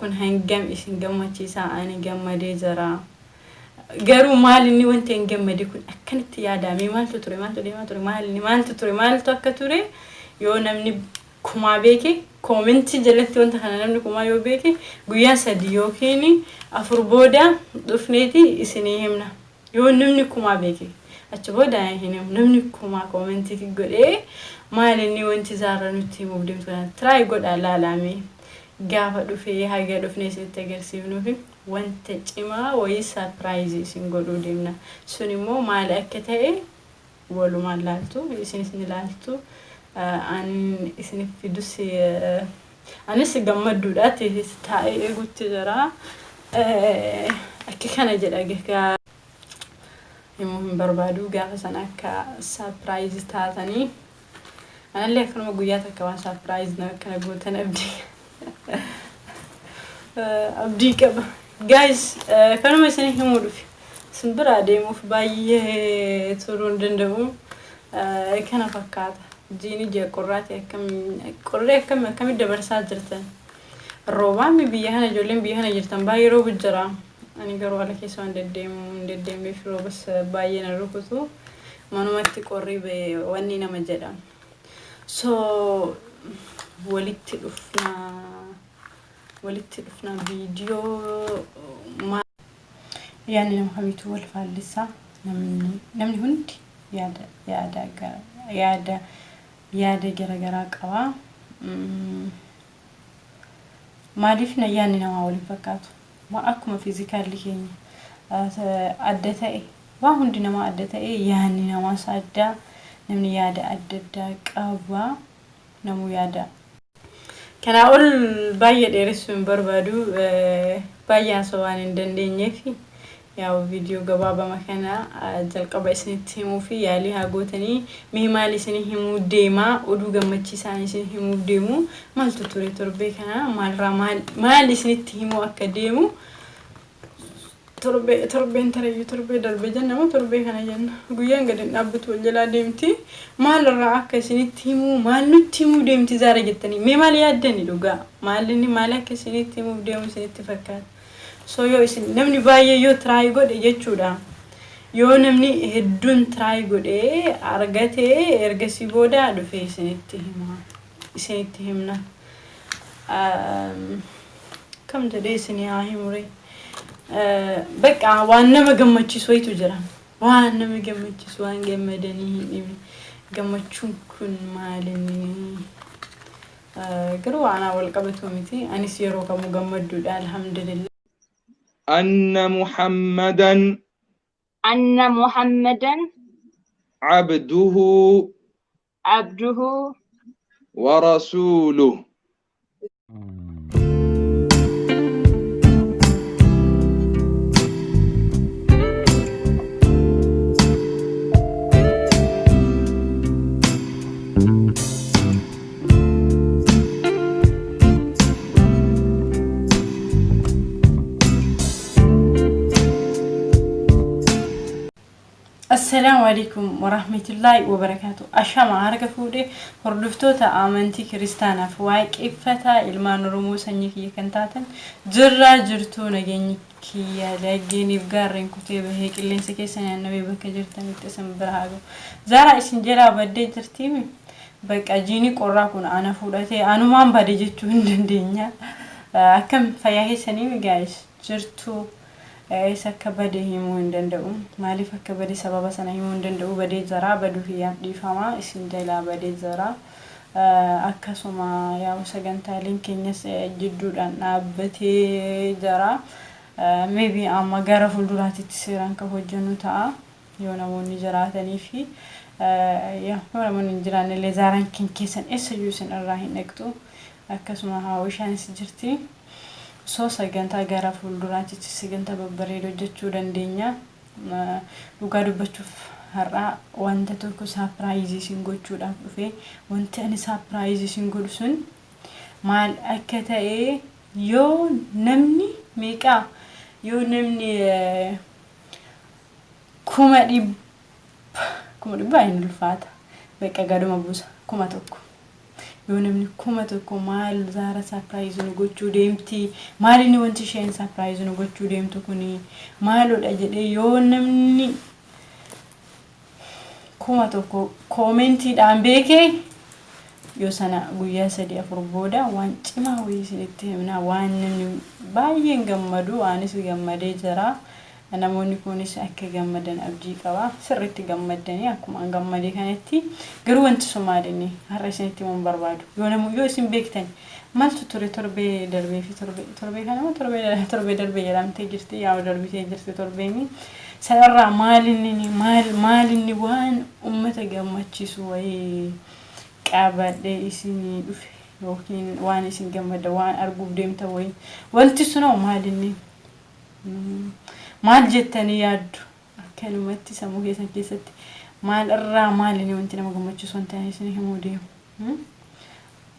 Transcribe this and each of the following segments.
Kun hangam isin gammachiisa? Ani gammadee jira. Garuu maal inni wanti hin gammade kun akkanitti yaadamee maaltu ture, maaltu deemaa ture, maal inni maaltu ture, maaltu akka ture yoo namni kumaa beeke, koomentii jalatti wanta kana namni kumaa yoo beeke, guyyaa 3 yookiin 4 booda dhufneeti isinii himna. Yoo namni kumaa beeke, achi booda hin himu. Namni kumaa koomentii godhee maal inni wanti Zaarra nutti himuuf deemtu kana try godhaa laalaa. Gaafa dhufee haga dhufnee isinitti agarsiifnuufi wanta cimaa wayii surprise isin godhuu deemna. Sun immoo maal akka ta'e walumaan laaltu, isinis ni laaltu. Ani isinif fidus anis gammadduudha taa'ee eegutti jira. Akka kana jedha, egaa himuu hin barbaadu. Gaafa sana akka surprise taatanii, anallee akkanuma guyyaa takka waan surprise na akkana gootan abdii qaba. Guys, kanuma isin himuu dhufe. Isin biraa deemuuf baay'ee turuu hin danda'u. Kana fakkaata. Jiini ji'a qorraati, akkam qorree, akkam akkamitti dabarsaa jirtan? Roobaami biyya kana, ijoolleen biyya kana jirtan baay'ee roobu jira. Ani garuu ala keessa waan deddeemu hin deddeemneef roobas baay'ee na rukutu. Manumatti qorri wanni nama jedha. So walitti dhufnaa, walitti dhufnaa. Viidiyoo yaadni nama kamiituu wal faallessaa. Namni hundi yaada garaagaraa qaba. Maaliif yaadni namaa waliin fakkaatu? Akkuma physicalli keenya adda ta'e, waa hundi namaa adda ta'e, yaadni namaas adda. Namni yaada adda addaa qaba. Namuu yaada. Kanaa ol baay'ee dheeressuu hin barbaadu. Baay'ee haasa'uu waan hin dandeenyeef, yaa'u viidiyoo gabaabama kana jalqaba isinitti himuu fi yaalii haa gootanii. Mee maal isin himuu deemaa? Oduu gammachiisaan isin himuuf deemu maaltu ture torbee kana? Maalirraa maal maal isinitti himuu akka deemu torbee torbeen tareeyyuu, torbee darbe jenna moo torbee kana jenna? Guyyaan gadi hin dhaabbatu, wal jalaa deemti. Maalirraa akka isinitti himuu, maal nutti himuu deemti Zaara jettanii mee maal yaaddani? Dhugaa maal inni maal akka isinitti himuuf deemu isinitti fakkaata? So yoo isin namni baay'ee yoo try godhe jechuudha, yoo namni hedduun try godhe argate, ergasii booda dhufee isinitti hima, isinitti himna. Kam jedhee isinii haa himure? Bakka waan nama gammachiisu wayitu jira. Waan nama gammachiisu, waan gammadanii hin dhibne. Gammachuun kun maalinni? Garuu anaa wal qabatu miti. Anis yeroo kamuu gammadduudha, alhamdulillah. أن محمدا أن محمدا عبده عبده ورسوله. Assalaamu alaikum warahmatullaahi wabarakaatu. Ashama harka fuudhee hordoftoota amantii kiristaanaaf waaqeffataa, ilmaan Oromoo sanyii kiyya kan taatan, jirraa jirtuu? Nageenyi kiyya laggeeniif gaarreen kutee bahee qilleensa keessa naannawee bakka jirtanitti isin bira haa gahu. Zaaraa isin jalaa baddee jirtiimi? Bakka jiini qorraa kun ana fuudhatee anumaan bade jechuu hin dandeenya. Akkam, fayyaa keessanii guys? Jirtuu? Eessa akka bade himuu hin danda'u. Maaliif akka bade sababa sana himuu hin danda'u. Badee jira. Baduu kiyyaaf dhiifama. Isin jalaa badee jira. Akkasuma yaa'u sagantaaleen keenyas jidduudhaan dhaabbatee jira. Maybe amma gara fuulduraatitti seeraan kan hojjennu ta'a. Yoo namoonni jiraatanii fi yoo namoonni hin jiraanne illee, Zaaraan kan keessan eessayyuu isin irraa hin dhaqxu. Akkasuma haawwishaanis jirti. So sagantaa gara fuulduraatitti sagantaa babbareedoo hojjechuu dandeenya. Dhugaa dubbachuuf har'aa wanta tokko surprise isin gochuudhaaf dhufe. Wanti ani surprise isin godhu sun maal akka ta'e yoo namni meeqaa, yoo namni 100,000, 100,000 hin ulfaata. Bakka gaduma buusa 1000. Yoo namni 1000 maal Zaara surprise nu gochuu deemti, maal inni wanti isheen surprise nu gochuu deemtu kuni maalodha jedhee, yoo namni 1000 koomentiidhaan beekee, yoo sana guyyaa 3 4 booda waan cimaa wayii isinitti himna. Waan namni baay'een gammadu, anis gammadee jira. Namoonni kunis akka gammadan abdii qaba. Sirriitti gammaddanii akkuma an gammadee kanatti. Garuu wanti sun maalinni har'a isinitti himuun barbaadu, yoo namu yoo isin beektan, maaltu ture torbee darbee fi torbee kana moo torbee darbee jedhamtee jirti, yaa darbitee jirti torbeeni sanarraa, maalinni maal maalinni waan ummata gammachiisu wayii qabadhee isinii dhufe yookiin waan isin gammada waan arguuf deemtan wayii, wanti sunoo maalinni, maal jettanii yaaddu? Akkanumatti sammuu keessan keessatti maal irraa maalinni wanti nama gammachiisu, wanti ani isin himuu deemu,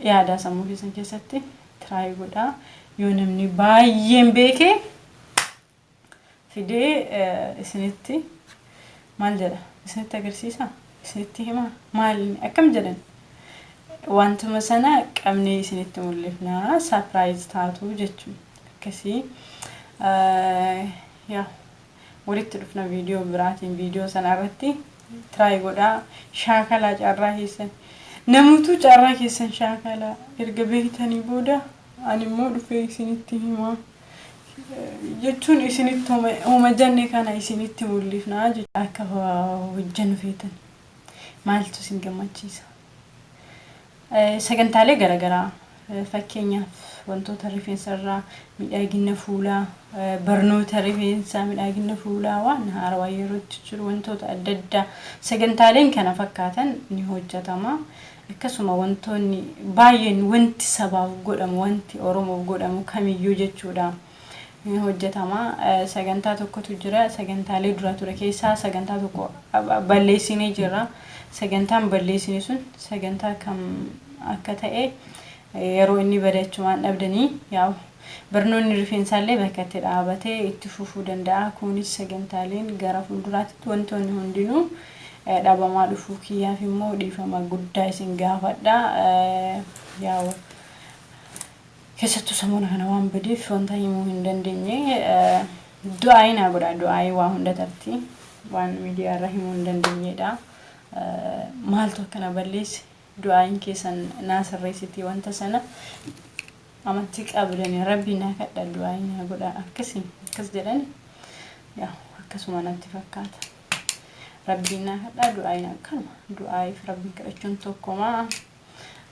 yaadaa sammuu keessan keessatti try godhaa. Yoo namni baay'een beekee fidee isinitti maal jedha, isinitti agarsiisa, isinitti hima, maal akkam jedhan, wantuma sana qabnee isinitti mul'ifnaa, surprise taatu jechuun akkasii. Yaa walitti dhufna viidiyoo biraatiin. Viidiyoo sana irratti try godhaa, shaakalaa carraa keessan. Namoota carraa keessan shaakalaa. Erga beektanii booda ani immoo dhufee isinitti himaa jechuun isinitti homa janne kana isinitti mul'ifnaa. Akka hojjannu feetan, maaltu isin gammachiisa? Sagantaalee garaagaraa, fakkeenyaaf wantoota rifeensarraa, miidhagina fuulaa, barnoota rifeensaa, miidhagina fuulaa, waan haarawaa yerootti jiru, wantoota adda addaa, sagantaaleen kana fakkaatan ni hojjetama. Akkasuma wantoonni baay'een, wanti sabaaf godhamu, wanti Oromoof godhamu kamiyyuu jechuudha, ni hojjetama. Sagantaa tokkotu jira. Sagantaalee dura ture keessaa sagantaa tokko balleessinee jirra. Sagantaan balleessine sun sagantaa kam akka ta'e yeroo inni badachumaan dhabdanii. Yaa'u barnoonni rifeensaallee bakka itti dhaabatee itti fufuu danda'a. Kunis sagantaaleen gara fuulduraatti wantoonni hundinuu dhabamaa dhufuu kiyyaaf immoo dhiifama guddaa isin gaafadha. Yaa'u keessattuu samoona kana waan badeef wanta himuu hin dandeenye. Du'aayii naa godha. Du'aayii waa hunda tarti. Waan miidiyaa irra himuu hin dandeenyedha. Maaltu akkana balleesse? Du'aayiin keessan naa sirreessiti wanta sana. Amantii qabdanii Rabbi naa kadha, du'aayii naa godha, akkasii akkas jedhani, yaa akkasuma natti fakkaata. Rabbiin naa kadhaa, du'aayii naa kanuma. Du'aayiif Rabbiin kadhachuun tokkomaa.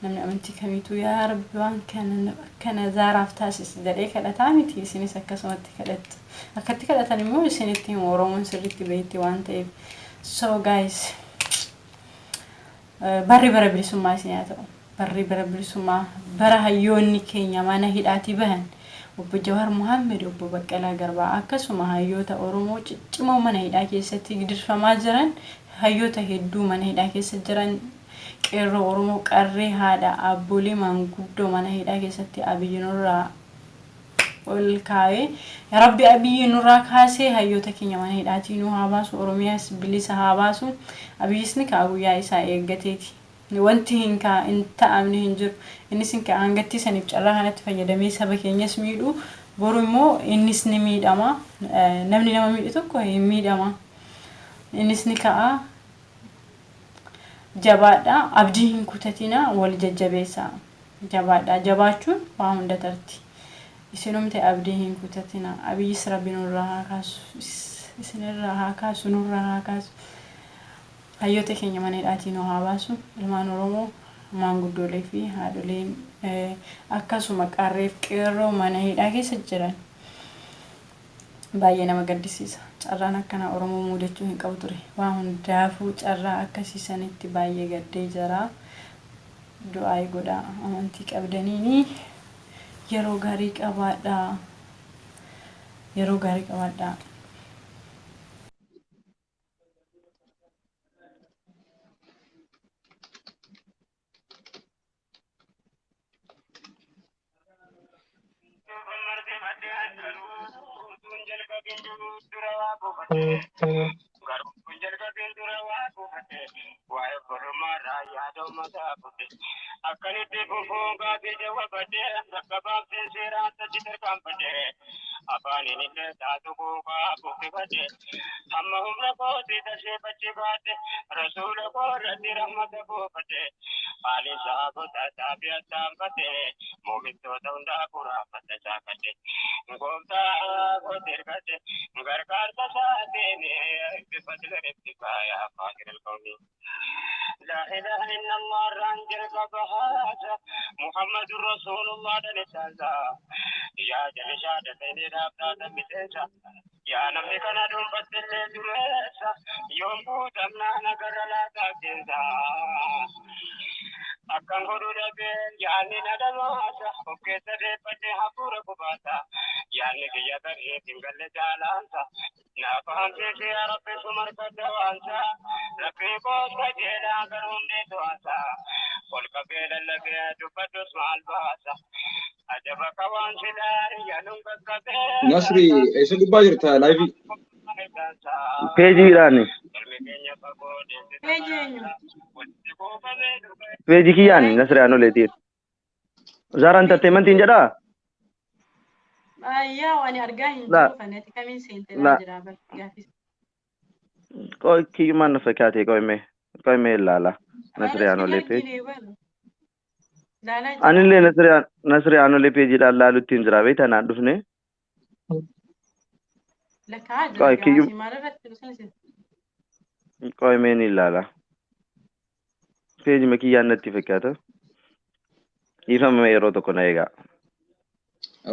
Namni amantii kamiituu "Yaa Rabbi, waan kana akkana Zaaraaf taasisi" jedhee kadhataa miti? Isinis akkasumatti kadhattu. Akkatti kadhatan immoo isinitti himu, Oromoon sirriitti beekti waan ta'eef. So guys, barri bara bilisummaa isin haa ta'u. Barri bara bilisummaa, bara hayyoonni keenya mana hidhaatii bahan, obbo Jawaar Mohaammed, obbo Baqqalaa Garbaa, akkasuma hayyoota Oromoo ciccimoo mana hidhaa keessatti gidirfamaa jiran, hayyoota hedduu mana hidhaa keessa jiran, qeerroo Oromoo, qarree, haadha abboolii, maanguddoo mana hidhaa keessatti Abiyyi nurraa ol kaa'ee, Rabbi Abiyyi nurraa kaasee hayyoota keenya mana hidhaatii nu haa baasu. Oromiyaas bilisa haa baasu. Abiyyis ni ka'a, guyyaa isaa eeggateeti. Wanti hin hin ta'amne hin jiru. Innis hin ka'a. Hangattii saniif carraa kanatti fayyadamee saba keenyas miidhu, boru immoo innis ni miidhama. Namni nama miidhe tokko hin miidhama. Innis ni ka'a. Jabaadha, abdii hin kutatina, wal jajjabeessaa. Jabaadha, jabaachuun waa hunda tarti. Isinumti abdii hin kutatina. Abiyyis Rabbi nurraa haa kaasu, isinirraa haa kaasu, nurraa haa kaasu. Hayyoota keenya mana hidhaatii nu haa baasu. Ilmaan Oromoo, maanguddoolee fi haadholeen, akkasuma qarreef qeerroo mana hidhaa keessa jiran, baay'ee nama gaddisiisa. Carraan akkanaa Oromoo muudachuu hin qabu ture. Waa hundaafuu carraa akkasii sanitti baay'ee gaddee jira. Du'aayii godhaa amantii qabdaniini. Yeroo gaarii qabaadhaa. Yeroo gaarii qabaadhaa. Nasri, eessa gubbaa jirta laayivii? Peejiidhaan. Peejii eenyu? Peejii kiyyaan Nasri Aanoleetiin. Zaara Entertainmentiin jedhaa? Yaa waan argaa hin La. jiru kanatti kamiin seente La. jira bar gaafis. Qoy kiyyumaan na fakkaate qoyme qoyme ilaala. Nasri Aanolee peejii. Laalaa jira. Anillee Nasri Aanolee peejiidhaan laalutti hin jira beektaa naan dhufne. Lakkaa jira Qoy gaafii maalirratti dhufan sin? Qoymee ni ilaala. Peejima kiyyaan natti fakkaata. Dhiifama yeroo tokko na eegaa.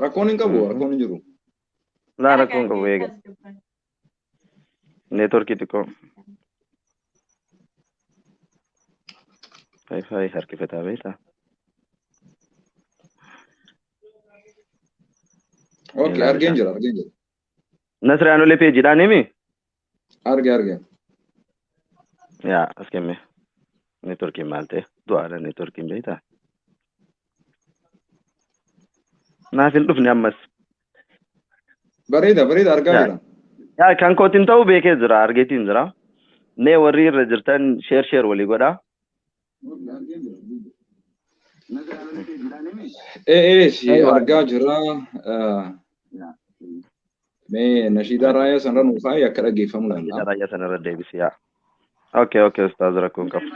Rakkoon hin qabu, rakkoon hin jiru. Laa rakkoon qabu eega. Neetworkii xiqqoo. Waayifaayi harkifataa beektaa? Okay, argeen jira, argeen jira. Nasri Aanolee peejiidhaan himi? Arge, arge. Yaa as kenne. Neetworkiin maal ta'e? Du'aadha neetworkiin beektaa? Naaf hin dhufne ammas. Bareeda, bareeda argaa Yaa. jira. Yaa kan kootiin ta'uu beekee jira argeetiin jira. Mee warri irra jirtan sheer sheer walii godhaa. Ee, si Aywa. argaa jira. Mee nashiidaa raayyaa sanarra nuuf kaa'i akka dhaggeeffamu laalla. Raayyaa sanarra deebisi yaa. Okay okay ustaaz rakkoon qabu.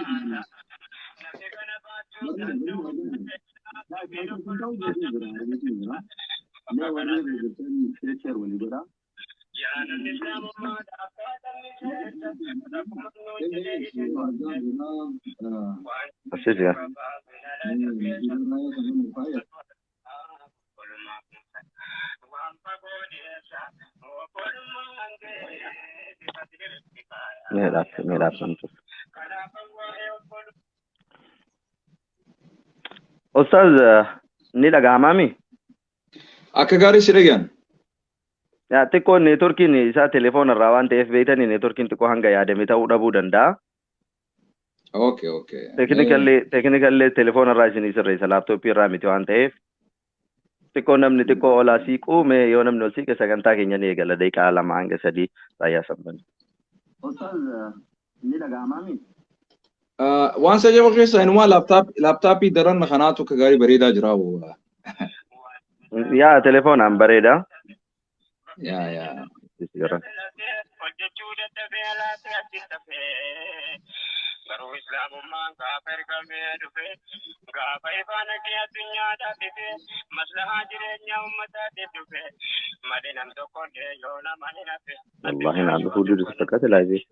Asii jira. Mee dhaabsi mee dhaabsamtu. Ustaaz ni dhaga'amaami? Akka gaarii si dhagayan. Yaa xiqqoo neetworkiin isaa telefoona irraa waan ta'eef beektanii neetworkiin xiqqoo hanga yaadame ta'uu dhabuu danda'a. Okay, okay. Teeknikallee teeknikallee telefoona irraa isinii sirreessa laaptooppii irraa miti waan ta'eef xiqqoo namni xiqqoo olaa siiquu mee yoo namni ol siiqe sagantaa keenya ni eegala daqiiqaa 2 hanga 3 raayyaa sabban. Waan sajaba keessa inumaa laaptaappii daran kanaatu akka gaarii bareedaa jira. Yaa telefoonaan bareeda. Yaa yaa. Jira. Wallahi naan dhufuu didu fakkaate laayivii.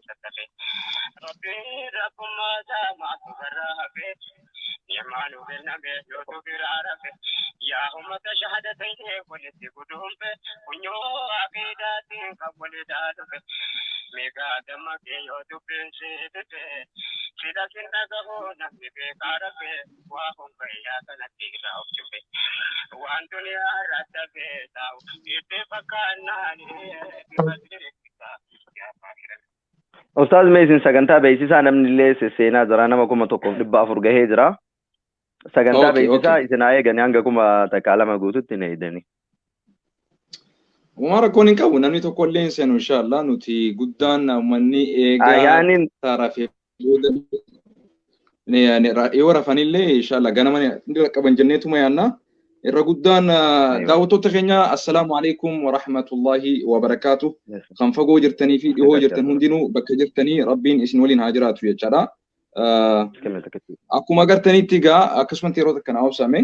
Ustaaz mee isin sagantaa beeksisaa namni illee sesseenaa jira nama 1400 gahee jira. Sagantaa Okay, beeksisaa okay. isin haa eegani hanga 1002 guututti ni eegdani. Uumaa rakkoon hin qabu namni tokko illee hin seenu inshallah nuti guddaan uummanni eegaa Ayyaaniin taarafee booda. Yoo rafanillee inshallah ganama ni qaban jenneetuma yaanna. Irra guddaan daawwattoota keenya assalaamu alaikum wa rahmatullahi wa barakaatuh. Kan fagoo jirtanii fi dhihoo jirtan hundinuu bakka jirtanii Rabbiin isin waliin haa jiraatu jechaadha. Akkuma agartanitti egaa akkasumatti yeroo takka naa obsame.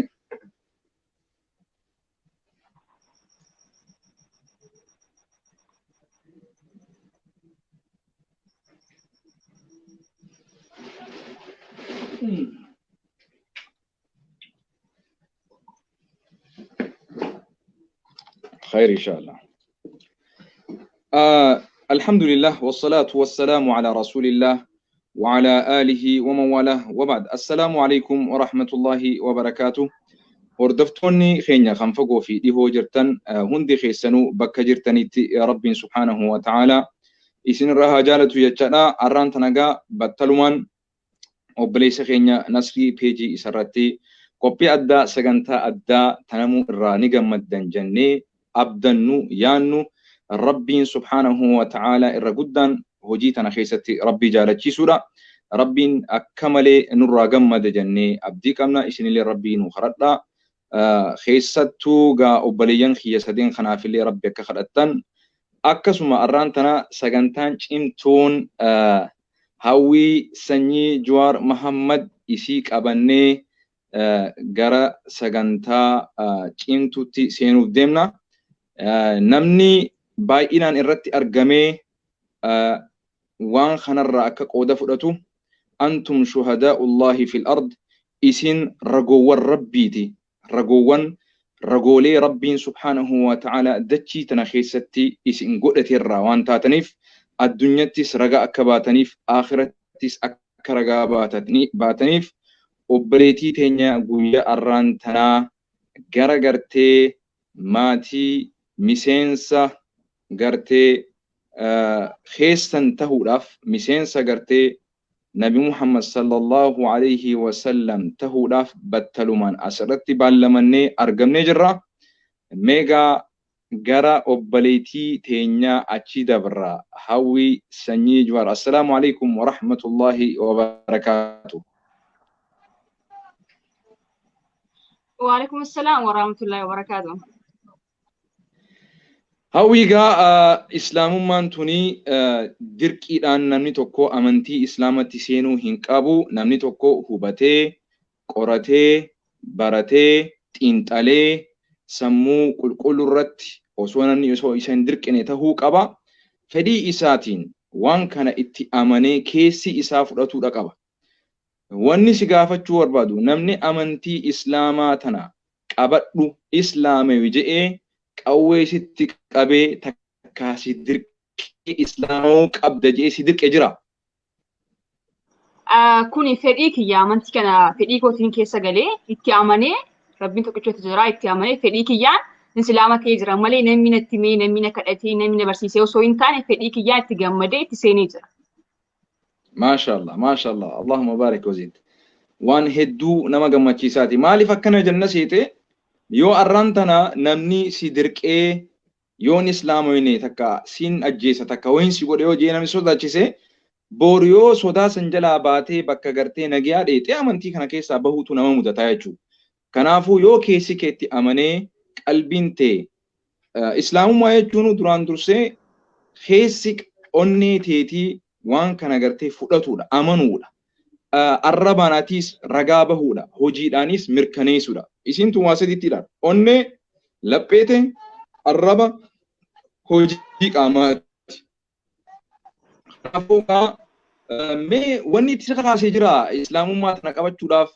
خير إن شاء الله. الحمد لله والصلاة والسلام على رسول الله وعلى آله ومن والاه وبعد. السلام عليكم ورحمة الله وبركاته. Hordoftoonni keenya kan fagoo fi dhihoo jirtan hundi keessanuu bakka jirtanitti Rabbiin subhaanahu wa ta'ala isinirraa haa jaalatu jechaadha. Arraan tanagaa battalumaan obboleessa keenya Nasrii peejii isarratti qophii addaa sagantaa addaa tanamuu irraa ni gammaddan jennee abdannu yaannu Rabbiin subhaanahu wa ta'ala irra guddaan hojii tana keessatti Rabbii jaalachiisuudha. Rabbiin akka malee nurraa gammada jennee abdii qabna. Isinillee Rabbii nu kadhadhaa. Keessattuu gaa obboleeyyan kiyya sadeen kanaafillee Rabbi akka kadhattan. Akkasuma arraan tana sagantaan cimtuun Hawwii sanyii Jawaar Mahammad isii qabannee gara sagantaa cimtuutti seenuuf deemna. Namni baay'inaan irratti argamee waan kanarraa akka qooda fudhatu antum shuhadaa'ullahi fil ard isin ragoowwan Rabbiiti. Ragoowwan ragoolee Rabbiin subhaanahu wa ta'ala dachii tana keessatti isin godhateerraa waan taataniif addunyattis ragaa akka baataniif akhirattis akka ragaa baataniif obboleettii teenya guyyaa arraan tanaa gara gartee maatii miseensa gartee keessan tahuudhaaf miseensa gartee Nabi Muhammad sallallahu alayhi wa sallam tahuudhaaf battalumaan asirratti baallamannee argamnee jirra. Meegaa gara obboleettii teenyaa achi dabra Hawwii sanyii Jawaar. Assalaamu alaikum wa rahmatullahi wa barakaatuh. Wa alaikum assalam wa rahmatullahi wa barakaatuh. Hawwii egaa islaamummaan tuni dirqiidhaan namni tokko amantii islaamatti seenuu hin qabu. Namni tokko hubatee, qoratee, baratee, xiinxalee sammuu qulqulluu irratti osoo namni osoo isa hin dirqine tahuu qaba. Fedhii isaatiin waan kana itti amanee keessi isaa fudhatuudha qaba. Wanni si gaafachuu barbaadu namni amantii islaamaa tana qabadhu islaamayu je'ee qawwee sitti qabee takkaa si dirqee islaamuu qabda je'ee si dirqe jira. Kuni fedhii kiyya amantii kana fedhii kootiin keessa galee itti amanee Rabbiin tokkichatu jira itti amanee fedhii kiyyaan islaama ta'ee jira malee namni natti himee namni na kadhatee namni na barsiisee osoo hin taane fedhii kiyyaan itti gammadee itti seenee jira. Maashaallah maashaallah Allahumma barik wazid. Waan hedduu nama gammachiisaati. Maaliif akkana jenna seete yoo arraan tana namni si dirqee yoon islaamoyne takka siin ajjeesa takka wayin si godhe yoo jee namni sodaachise boru yoo sodaa san jalaa baatee bakka gartee nagiyaa dheexee amantii kana keessaa bahuutu nama mudataa jechuudha. Kanaafuu yoo keessi keetti amanee qalbiin tee islaamummaa jechuun duraan dursee keessi onnee teetii waan kana gartee fudhatuudha, amanuudha. Arrabaanaatis ragaa bahuudha, hojiidhaanis mirkaneessuudha. Isin tun waa sadiitti ilaala. Onnee, lapheete, arraba, hojii qaamaati. Kanaafuu mee wanni itti si kakaasee jira islaamummaa tana qabachuudhaaf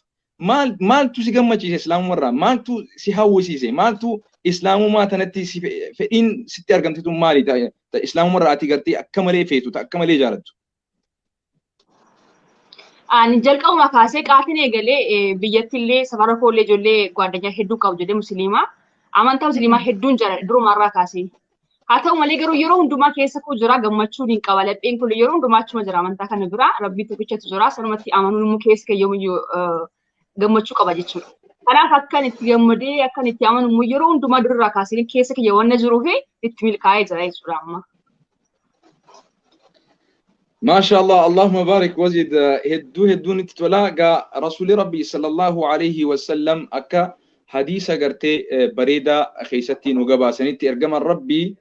maaltu si gammachiise islaamummaa irraa? Maaltu si hawwisiise? Maaltu islaamummaa tanatti si fedhiin sitti argamte tun maali? Islaamummaa irraa ati gartee akka malee feetu, akka malee jaalattu. Ani jalqabuma kaasee qaatiin eegalee biyyattillee safara koollee ijoollee gwaaddanyaa hedduu qabu jedhee musliimaa. Amantaa musliimaa hedduun jira durumarraa kaasee. Haa ta'u malee garuu yeroo hundumaa keessa koo jira gammachuun hin qaba. Lapheen kun yeroo hundumaa achuma jira amantaa kana bira Rabbii tokkichatu jira. Sanumatti amanuun immoo keessa kee yoomiyyuu gammachuu qaba jechuudha. Kanaaf akkan itti gammadee akkan itti amanu immoo yeroo hundumaa durarraa kaasee keessa kiyya wanna jiruu fi itti milkaa'ee jira jechuudha amma. ما شاء الله، اللهم بارك وزد. Hedduu hedduun itti tolaa. Gaa rasuulli rabbii sallallahu alaihi wasallam akka hadiisa gartee bareedaa keessatti nu gabaasanitti, ergaman rabbii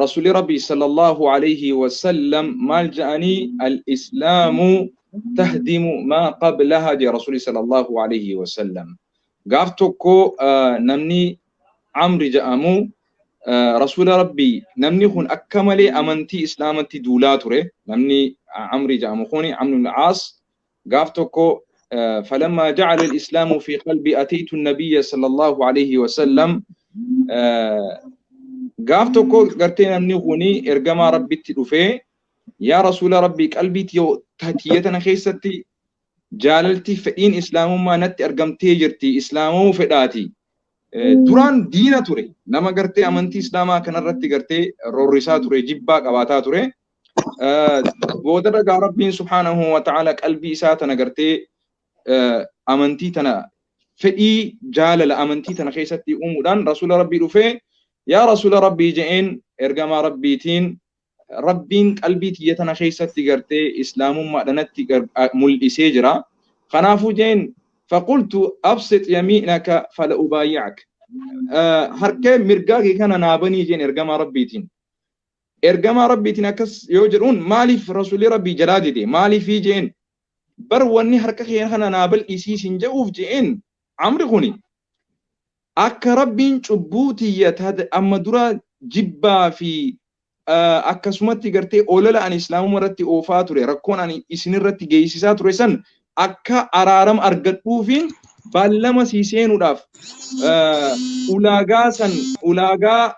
rasuulli rabbii sallallahu alaihi wasallam maal ja'anii? "Al-islaamu tahdimu maa qablaha" jee rasuulli sallallahu alaihi wasallam. Gaaf tokko namni Amri ja'amu rasuula rabbii, namni kun akka malee amantii islaamatti duulaa ture. Namni Amri ja'amu kun, Amru al-Aas, gaaf tokko "فلما جعل الإسلام في قلبي أتيت النبي صلى الله عليه وسلم". Gaaf tokko gartee namni kuni ergamaa rabbitti dhufee, "Yaa rasuula rabbii, qalbii tiyya tana keessatti jaalalti fedhiin islaamummaa natti argamtee jirti, islaamuu fedhaati." Duraan diina ture, nama gartee amantii islaamaa kanarratti gartee roorrisaa ture, jibbaa qabaataa ture. Boodarra gaa rabbiin subhaanahu wa ta'ala qalbii isaa tana gartee amantii tana fedhii jaalala amantii tana keessatti uumuudhaan rasuula rabbii dhufee, "Yaa rasuula rabbii," je'een, ergamaa rabbiitiin, "Rabbiin qalbii tiyya tana keessatti gartee islaamummaadha natti mul'isee jira. Kanaafuu," je'een, "فقلت أبسط يمينك فلأبايعك." Harka mirgaa kee kana naa banii jeen ergamaa rabbiitiin. Ergamaa rabbiitiin akkas yoo jedhuun, maaliif rasuulli rabbii jalaa dide? Maaliifii jeen? Bar wanni harka kee kana naa bal'isii sin jedhuuf, jeen Amri kuni, akka rabbiin cubbuu tiyya amma dura jibbaa fi akkasumatti gartee olola ani islaamuma irratti oofaa ture, rakkoon ani isinirratti geessisaa ture san akka araarama argadhuufiin baallama sii seenuudhaaf ulaagaa san, ulaagaa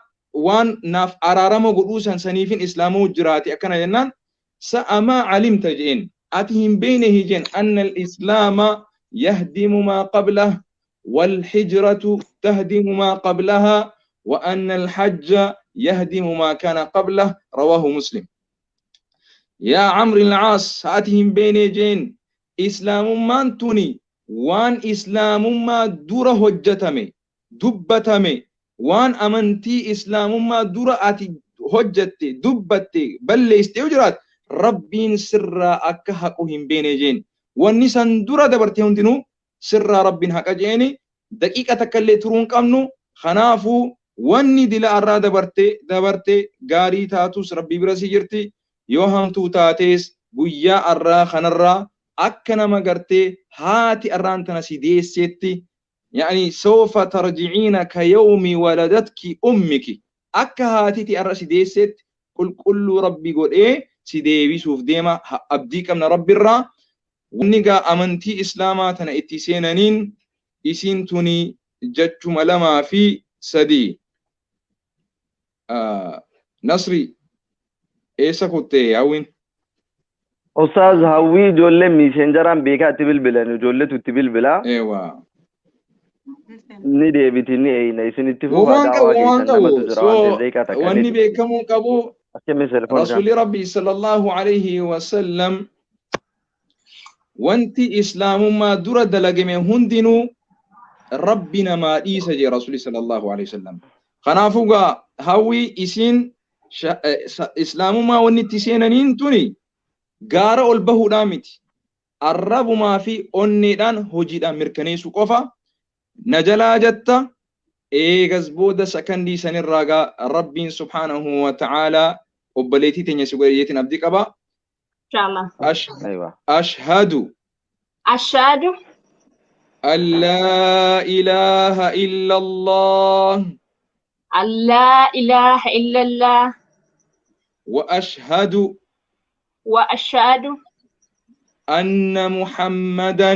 waan naaf araarama godhuu san saniifin islaamuu jiraate. Akkana jennaan, "Sa'a maa alimta," jeen, "ati hin beeyne," jeen, "أن الإسلام يهدم ما قبله، والهجرة تهدم ما قبلها، وأن الحج يهدم ما كان قبله." رواه مسلم. "Yaa Amr al-Aas, ati hin beeyne," jeen, "islaamummaan tuni waan islaamummaa dura hojjetame, dubbatame, waan amantii islaamummaa dura ati hojjette, dubbatte, balleessite yoo jiraat rabbiin sirraa akka haqu hin beene," jeen. "Wanni san dura dabarte hundinuu sirraa rabbiin haqa," jeeni. Daqiiqa takka illee turuu hin qabnu. Kanaafuu wanni dila irraa dabarte dabarte, gaarii taatus rabbii bira si jirti, yoo hamtuu taates guyyaa arraa kanarraa akka nama gartee haati arraan tana si deesseetti, يعني سوف ترجعين كيوم ولدتك أمك, akka haatiti arra si deesseetti qulqulluu rabbi godhee si deebisuuf deema, abdii qabna rabbirraa. Wanni gaa amantii islaamaa tana itti seenaniin isiin tuni jechuma lamaa fi sadii. Nasri, eessa kutte Hawwiin? Ustaaz, Hawwii ijoollee Messengeraan beekaa itti bilbilan, ijoolleetu itti bilbila. Eewwa. Ni deebiti, ni eeyna isinitti fufa. Waan qabu daawaa waan keessan namatu qabu jira waan ta'eef so daqiiqaa takka ni wanni turti. Beekamuu qabu Akkami telefoon isaan. Rasuulli rabbii sallallahu alaihi wasallam wanti islaamummaa dura dalagame hundinuu rabbi namaa dhiisa jee rasuulli sallallahu alaihi wasallam. Kanaafuu gaa Hawwii, isiin islaamummaa wanni itti seenaniin tuni gaara ol bahuudhaa miti. Arrabumaa fi onneedhaan hojiidhaan mirkaneessuu qofa. Na jalaa jetta, eegas booda sakandii sanirraa gaa rabbiin subhaanahu wa ta'aalaa obboleettii teenya si godhe jeetiin abdii qaba. Inshallah. Aywa. أشهد أشهد أن لا إله إلا الله أن لا إله إلا الله وأشهد وأشهد أن محمدا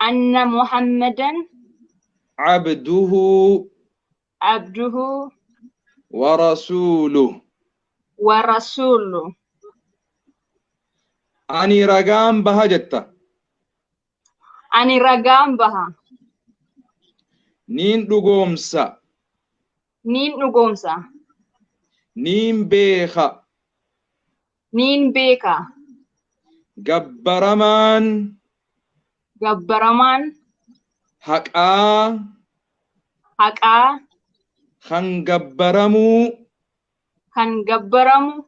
أن محمدا عبده عبده ورسوله. ورسوله. Ani ragaan baha jetta. Ani ragaan baha. Niin dhugoomsa. Niin dhugoomsa. Niin beeka. Niin beeka. Gabbaramaan gabbaramaan haqaa haqaa kan gabbaramuu kan gabbaramu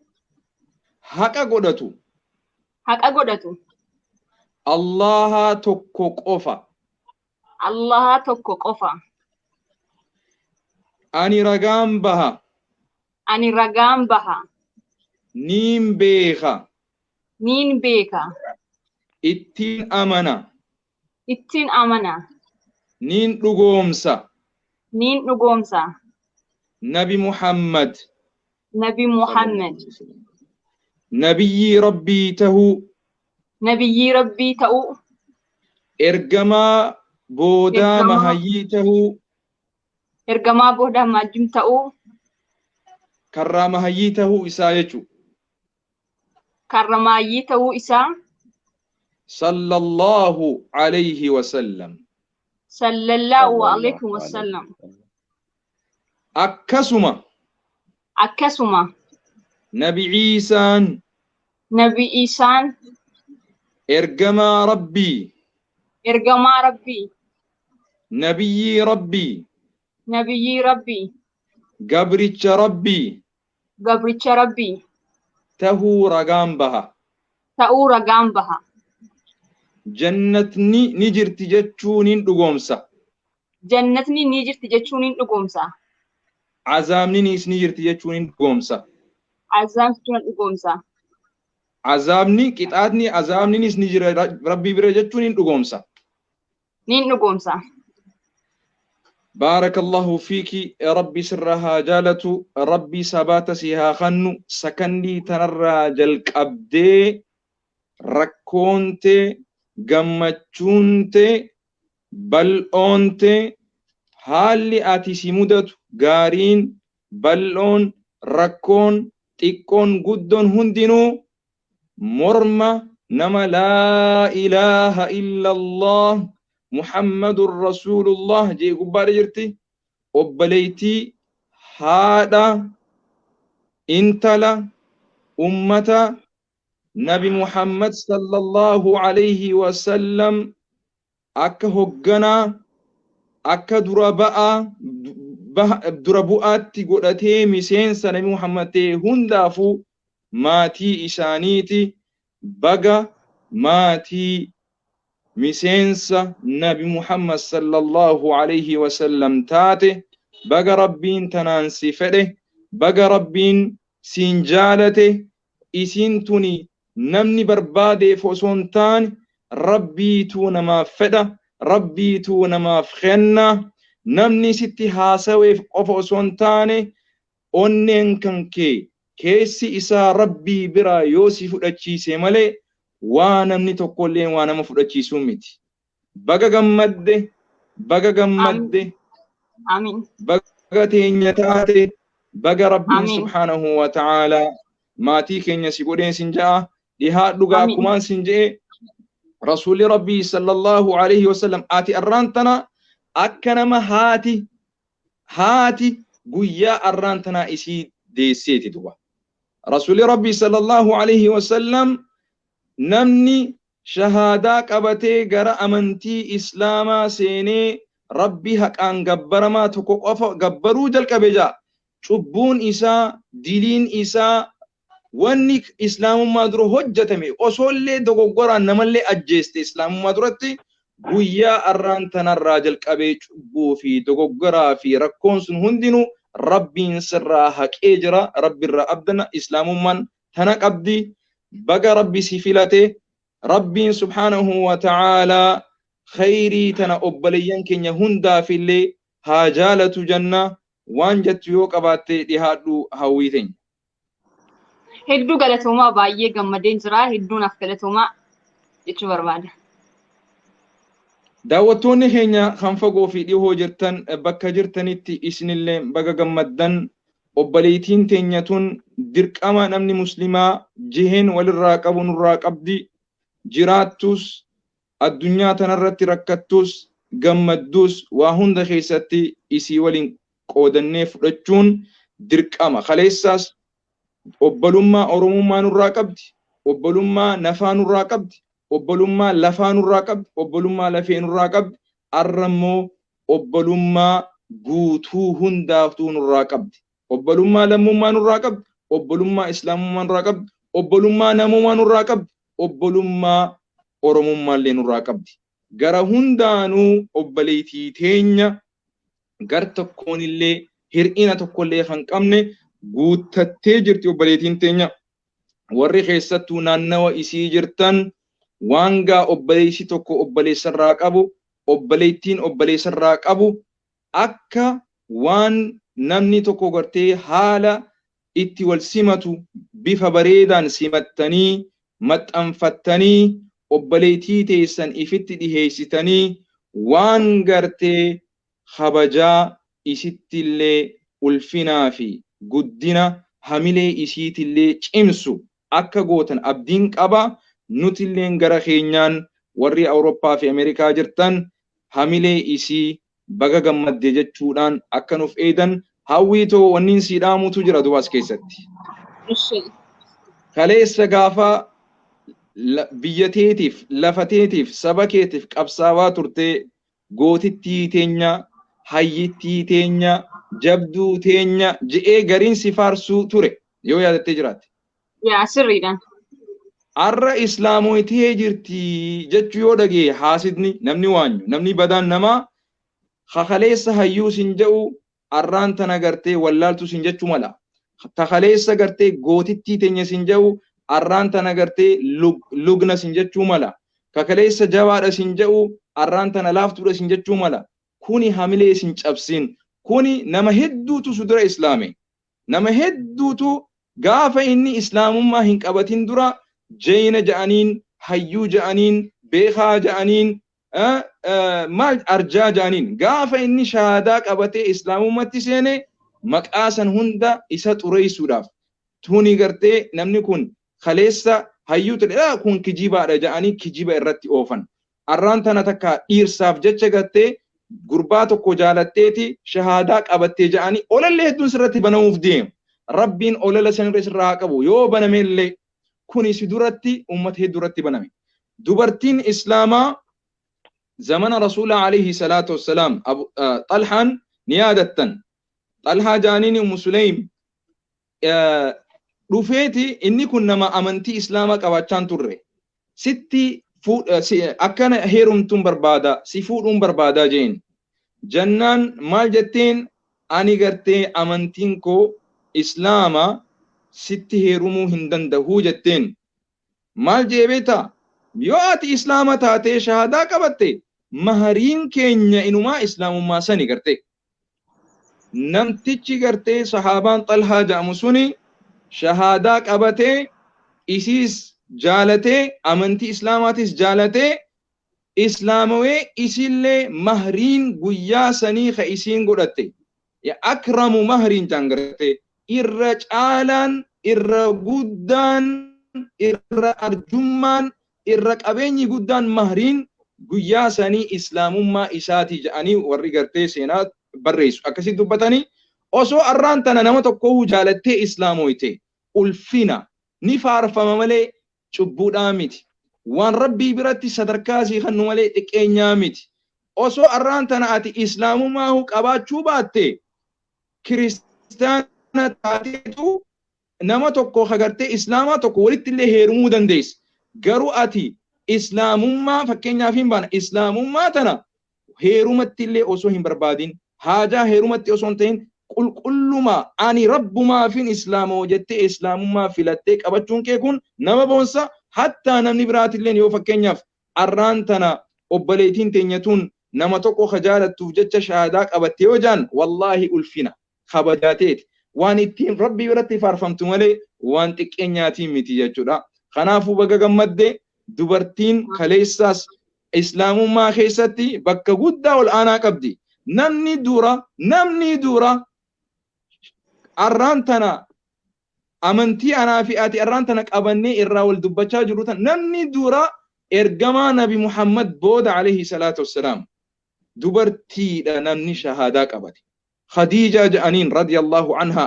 haqa godhatu Haqa godhatu. Allaha tokko qofa. Allaha tokko qofa. Ani ragaan baha. Ani ragaan baha. Niin beeka. Niin beeka. Ittiin amana. Ittiin amana. Niin dhugoomsa. Niin dhugoomsa. Nabi Muhammad. Nabi Muhammad. Nabiyyii Rabbii tahuu. Nabiyyii Rabbii ta'uu. Ergamaa boodaa mahayyii tahuu. Ergamaa boodaa maajjum ta'uu. Karraa mahayyii tahuu isaa jechuudha. Karra maayyii ta'uu isaa. Sallallahu alayhi wa sallam. Sallallahu alayhi wa sallam. Akkasuma. Akkasuma. Nabi Iisaan. Nabi Iisaan. Ergamaa Rabbii. Ergamaa Rabbii. Nabiyyii Rabbii. Nabiyyii Rabbii. Gabricha Rabbii. Gabricha Rabbii. Tahuu ragaan baha. Ta'uu ragaan baha. Jannatni ni jirti jechuun hin dhugoomsa. Jannatni ni jirti jechuun hin dhugoomsa. Azaabninis ni jirti jechuun hin dhugoomsa. Azaabni jechuun dhugoomsa. Azaabni qixaatni azaabninis ni jira Rabbii bira jechuun hin dhugoomsa. Ni dhugoomsa. Baarakallahu fiiki Rabbi sirra haa jaalatu Rabbi sabaata si haa kennu sakandii tanarraa jalqabdee rakkoonte gammachuunte bal'oonte haalli ati si mudatu gaariin bal'oon rakkoon xiqqoon guddoon hundinuu morma nama laa ilaaha illallah Muhammadur Rasulullah jee gubbaadha jirti. Obboleettii haadha intala ummata Nabi Muhammad sallallahu alayhi wa sallam akka hogganaa akka dura bu'aatti godhatee miseensa Nabi Muhammad ta'e hundaafuu maatii isaaniiti. Baga maatii miseensa Nabi Muhammad sallallahu alayhi wa sallam taate baga Rabbiin tanaan si fedhe baga Rabbiin siin jaalate isiin tuni namni barbaadeef osoo hin taane Rabbiituu namaaf fedha Rabbiituu namaaf kenna namni sitti haasaweef qofa osoo hin taane onneen kan kee keessi isaa Rabbii biraa yoo si fudhachiise malee waa namni tokkollee waa nama fudhachiisuu miti. Baga gammadde, baga gammadde, Amiin. Baga teenya taate, baga Rabbiin subhaanahu wa ta'aalaa maatii keenya si godheen sin ja'a, dhihaadhu gaa akkumaan sin je'e Rasuulli Rabbii sallallahu alayhi wa sallam ati arraan tana akka nama haati guyyaa arraan tanaa isii deesseeti duba. Rasuulli Rabbii sallallahu alayhi wa sallam namni shahaadaa qabatee gara amantii Islaamaa seenee Rabbi haqaan gabbaramaa tokko qofa gabbaruu jalqabe ja'a. Cubbuun isaa, diliin isaa, wanni Islaamummaa dura hojjetame osoollee dogoggoraan namallee ajjeeste Islaamummaa duratti guyyaa arraan tanarraa jalqabee cubbuu fi dogoggoraa fi rakkoon sun hundinuu Rabbiin sirraa haqee jira. Rabbirraa abdana Islaamummaan tana qabdi. Baga Rabbi si filate Rabbiin subhaanahu wa ta'aalaa khayrii tana obboleeyyan keenya hundaafillee haa jaalatu janna waan jettu yoo qabaatte dhihaadhu hawwii teenya. Hedduu galatoomaa baay'ee gammadeen jira. Hedduu naaf galatoomaa jechuu barbaada. Daawwattoonni keenya kan fagoo fi dhihoo jirtan bakka jirtanitti isinillee baga gammaddan obboleettiin teenya tun dirqama namni muslimaa jiheen walirraa qabu nurraa qabdi jiraattus addunyaa tanarratti rakkattus gammaddus waa hunda keessatti isii waliin qoodannee fudhachuun dirqama. Kaleessaas obbolummaa Oromummaa nurraa qabdi, obbolummaa nafaa nurraa qabdi, obbolummaa lafaa nurraa qabdi, obbolummaa lafee nurraa qabdi, arra immoo obbolummaa guutuu hundaaftuu nurraa qabdi. Obbolummaa lammummaa nurraa qabdi, obbolummaa islaamummaa nurraa qabdi, obbolummaa namummaa nurraa qabdi, Obbolummaa Oromummaallee nurraa qabdi. Gara hundaanuu obboleettii teenya gar tokkoonillee hir'ina tokkollee kan qabne guuttattee jirti obboleettiin teenya. Warri keessattuu naannawa isii jirtan waan gaa obboleessi tokko obboleessarraa qabu, obboleettiin obboleessarraa qabu akka waan namni tokko gartee haala itti wal simatu bifa bareedaan simattanii maxxanfattanii obboleettii teessan ifitti dhiheessitanii waan gartee kabajaa isittillee ulfinaa fi guddina hamilee isiitillee cimsu akka gootan abdiin qaba. Nutilleen gara keenyaan warri Awurooppaa fi Ameerikaa jirtan hamilee isii baga gammadde jechuudhaan akka nuuf eedan hawwiitoo wanniin sii dhaamutu jira dubaas keessatti. Kaleessa gaafa biyya teetiif, lafa teetiif, saba keetiif qabsaawaa turtee gootittii teenya, hayyittii teenya, jabduu teenya je'ee gariin si faarsuu ture yoo yaadattee jiraatte. Yaa sirriidhaan. Har'a islaamoyitee jirti jechuu yoo dhagee haasidni namni waanyu namni badaan namaa kakaleessa hayyuu sin jedhu arraan tana gartee wallaaltu sin jechuu mala. Takaleessa gartee gootittii teenya sin jedhu arraan tana gartee lugna sin jechuu mala. Kakaleessa jabaadha sin jedhu arraan tana laaftuudha sin jechuu mala. Kuni hamilee sin cabsin. Kuni nama hedduutu su dura islaame. Nama hedduutu gaafa inni islaamummaa hin qabatin dura jeyna ja'aniin, hayyuu ja'aniin, beekaa ja'aniin, maal arjaa ja'aniin gaafa inni shahaadaa qabatee islaamummaatti seene maqaa san hunda isa xureessuudhaaf tuni gartee namni kun kaleessa hayyuu ture kun kijibaadha ja'anii kijiba irratti oofan. Arraan tana takka dhiirsaaf jecha gartee gurbaa tokko jaalatteeti shahaadaa qabattee ja'anii olallee hedduun sirratti banamuuf deemu. Rabbiin olala sanirra sirraa haa qabu yoo banamellee kuni si duratti uummata hedduu irratti baname. Dubartiin Islaamaa zamana Rasuula alayhi salaatu wassalaam Xalhaan ni yaadattan. Xalhaa jaaniin Ummu Suleym dhufeeti inni kun nama amantii Islaamaa qabaachaa turre. Sitti akkana heerumtuun barbaada si fuudhuun barbaadaa jeen. Jannaan maal jetteen ani gartee amantiin koo Islaama sitti heerumuu hin danda'uu jetteen. Maal jee beektaa? Yoo ati Islaama taatee shahaadaa qabatte mahariin keenya inumaa Islaamummaa sani gartee. Namtichi gartee sahaabaan Xalhaa jedhamu suni shahaadaa qabatee isiis jaalatee amantii Islaamaatis jaalatee Islaamawee isillee mahriin guyyaa sanii ka isiin godhatte. Akramu mahriin jaan gartee irra caalaan irra guddaan irra arjummaan irra qabeenyi guddaan mahriin guyyaa sanii islaamummaa isaatii jedhanii warri gartee seenaa barreessu akkasitti dubbatanii osoo arraan tana nama tokkoo jaalattee islaamoyte ulfina ni faarfama malee cubbuudhaa miti. Waan rabbii biratti sadarkaa sii kennu malee xiqqeenyaa miti. Osoo arraan tana ati islaamummaa qabaachuu baatte kiristaana taateetu nama tokko agartee islaamaa tokko walitti illee heerumuu dandeessa. Garuu ati islaamummaa fakkeenyaaf hin baana islaamummaa tana heerumatti illee osoo hin barbaadin haajaa heerumatti osoo hin ta'in qulqulluma ani rabbumaafin islaamoo jettee islaamummaa filattee qabachuun kee kun nama boonsa. Hattaa namni biraatillee yoo fakkeenyaaf arraan tana obboleettiin teenyatuun nama tokko ka jaalattuuf jecha shahaadaa qabatte yoo jaan wallaahi ulfina kabajaateeti. Waan ittiin rabbii biratti faarfamtu malee waan xiqqeenyaatiin miti jechuudha. Kanaafuu baga gammadde dubartiin kaleessaas islaamummaa keessatti bakka guddaa ol aanaa qabdi. Namni dura arraan tana amantii anaa fi ati arraan tana qabannee irraa wal dubbachaa jiru tan namni dura ergamaa Nabi Muhammad booda alayhi salaatu wassalaam dubartiidha namni shahaadaa qabate. Khadiijaa jedhaniin radiyallahu anha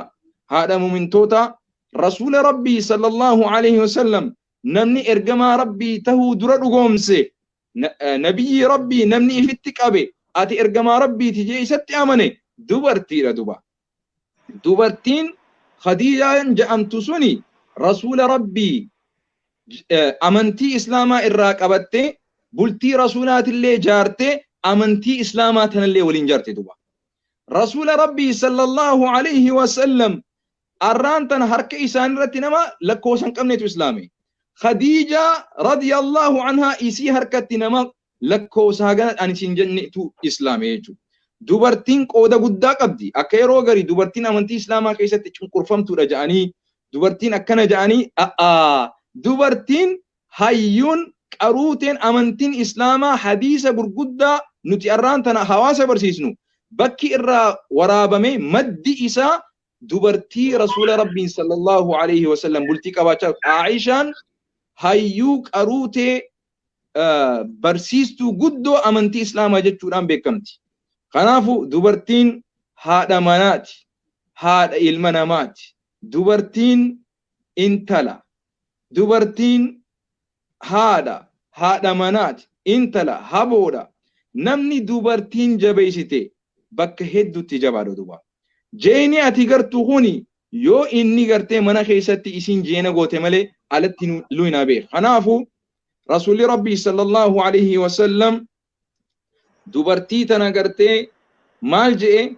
haadha mumintoota rasuula rabbii sallallahu alayhi wasallam namni ergamaa rabbii tahuu dura dhugoomse nabiyyi rabbii namni ifitti qabe ati ergamaa rabbiiti jee isatti amane dubartiidha duba. Dubartiin Khadiijaan jedhamtu suni rasuula rabbii Amantii Islaamaa irraa qabattee bultii Rasuulaatillee jaartee, amantii Islaamaa tanallee waliin jaarte duba. Rasuula Rabbii sallallahu alayhi wasallam arraan tana harka isaanii irratti nama lakkoofsa hin qabnetu islaame. Khadiijaa radiyallahu anhaa isii harkatti nama lakkoofsa hagana ani siin jennetu islaame jechuudha. Dubartiin qooda guddaa qabdi. Akka yeroo garii dubartiin amantii Islaamaa keessatti cunqurfamtuudha jedhanii, dubartiin akkana jedhanii, a'aa, dubartiin hayyuun qaruuteen amantiin Islaamaa hadiisa gurguddaa nuti arraan tana hawaasa barsiisnu bakki irraa waraabame, maddi isaa dubartii Rasuula Rabbiin sallallahu alaihi wasallam bultii qabaachaa. Aishaan hayyuu qaruutee barsiistuu guddoo amantii Islaamaa jechuudhaan beekamti. Kanaafuu dubartiin haadha manaati, haadha ilma namaati. Dubartiin intala, dubartiin haadha, haadha manaati, intala, haboodha. Namni dubartiin jabeessite bakka hedduutti jabaadha duba. Jeeni ati gartuu kuni yoo inni gartee mana keessatti isin jeena goote malee alatti luyna beek. Kanaafuu Rasuulli Rabbii sallallahu alaihi wasallam dubartii tana gartee maal je'e?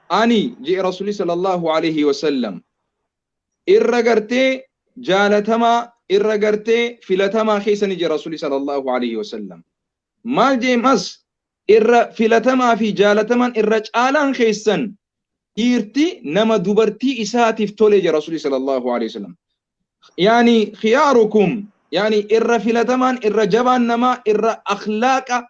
Ani je'e Rasuulli sallallahu alaihi wasallam irra gartee jaalatamaa, irra gartee filatamaa keessani je'e Rasuulli sallallahu alaihi wasallam. Maal je'e mas? Irra filatamaa fi jaalatamaan irra caalaan keessan dhiirti nama dubartii isaatiif tole je'e Rasuulli sallallahu alaihi wasallam. Yaani khiyaarukum, yaani irra filatamaan, irra jabaan namaa, irra akhlaaqa,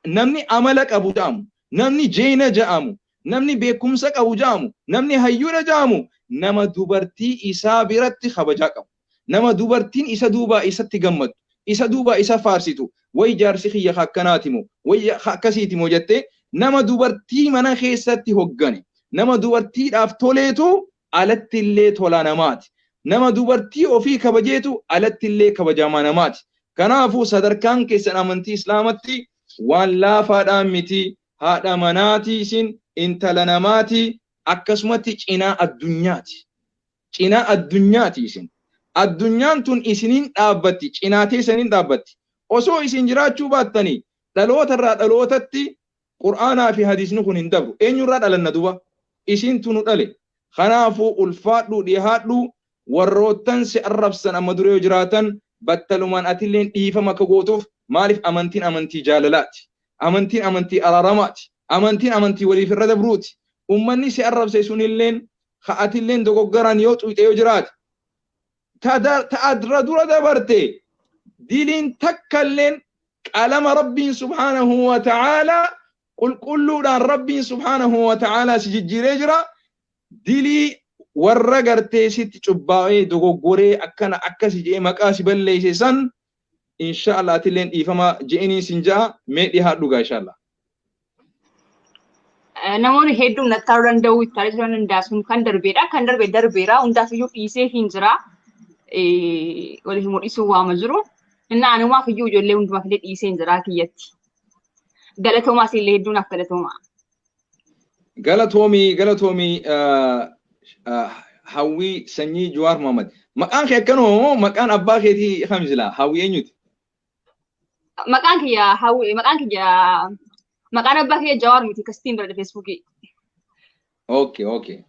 namni amala qabu jedhamu, namni jeena jedhamu, namni beekumsa qabu jedhamu, namni hayyuudha jedhamu, nama dubartii isaa biratti kabajaa qabu, nama dubartiin isa duubaa isatti gammaddu, isa duubaa isa faarsitu, way jaarsi kiyya akkanaati moo way akkasiiti moo jettee, nama dubartii mana keessatti hoggane, nama dubartiidhaaf toleetu alatti illee tola namaati. Nama dubartii ofii kabajeetu alatti illee kabajamaa namaati. Kanaafuu sadarkaan keessan amantii Islaamatti waan laafaadhaan miti. Haadha manaati isin, intala namaati, akkasumatti cinaa addunyaati. Cinaa addunyaati isin. Addunyaan tun isiniin dhaabbatti, cinaa teessaniin dhaabbatti. Osoo isin jiraachuu baattanii dhalootarraa dhalootatti Qur'aanaa fi hadiisni kun hin dabru. Eenyurraa dhalanna duba? Isintu nu dhale. Kanaafuu ulfaadhu, dhihaadhu. Warroottan si arrabsan amma dura yoo jiraatan battalumaan atilleen dhiifama akka gootuuf. Maaliif? Amantiin amantii jaalalaati. Amantiin amantii araaramaati. Amantiin amantii waliif irra dabruuti. Ummanni si arrabse sunilleen ka atilleen dogoggaraan yoo xuyxe yoo jiraate, ta dura dabarte diliin takkalleen qalama Rabbiin subhaanahu wa ta'aalaa qulqulluudhaan Rabbiin subhaanahu wa ta'aalaa si jijjiiree jira. Dilii warra gartee sitti cubbaa'ee dogoggoree akkana akkasi jedhee maqaa si balleesse san insha Allah atilleen dhiifama je'iniin sin ja'a. Mee dhihaadhu gaa insha Allah. Namoonni hedduun natti taa'uu danda'u, itti taa'uu danda'a, sun kan darbeedha. Kan darbe darbeera. Hundaaf iyyuu dhiisee hin jira. Wal himuu dhiisuu waama jiru. Inni anumaaf iyyuu ijoollee hundumaaf illee dhiisee hin jira kiyyatti. Galatoomaas illee hedduun naaf galatooma. Galatoomii, galatoomii Hawwii sanyii Jawaar Muhammad. Maqaan kee akkanuma moo maqaan abbaa keetii kam silaa? Hawwii eenyuti? Maqaan kiyya Hawwii, maqaan kiyya, maqaan abbaa kiyya Jawaar miti, kastiin bira Feesbuukii. Okay.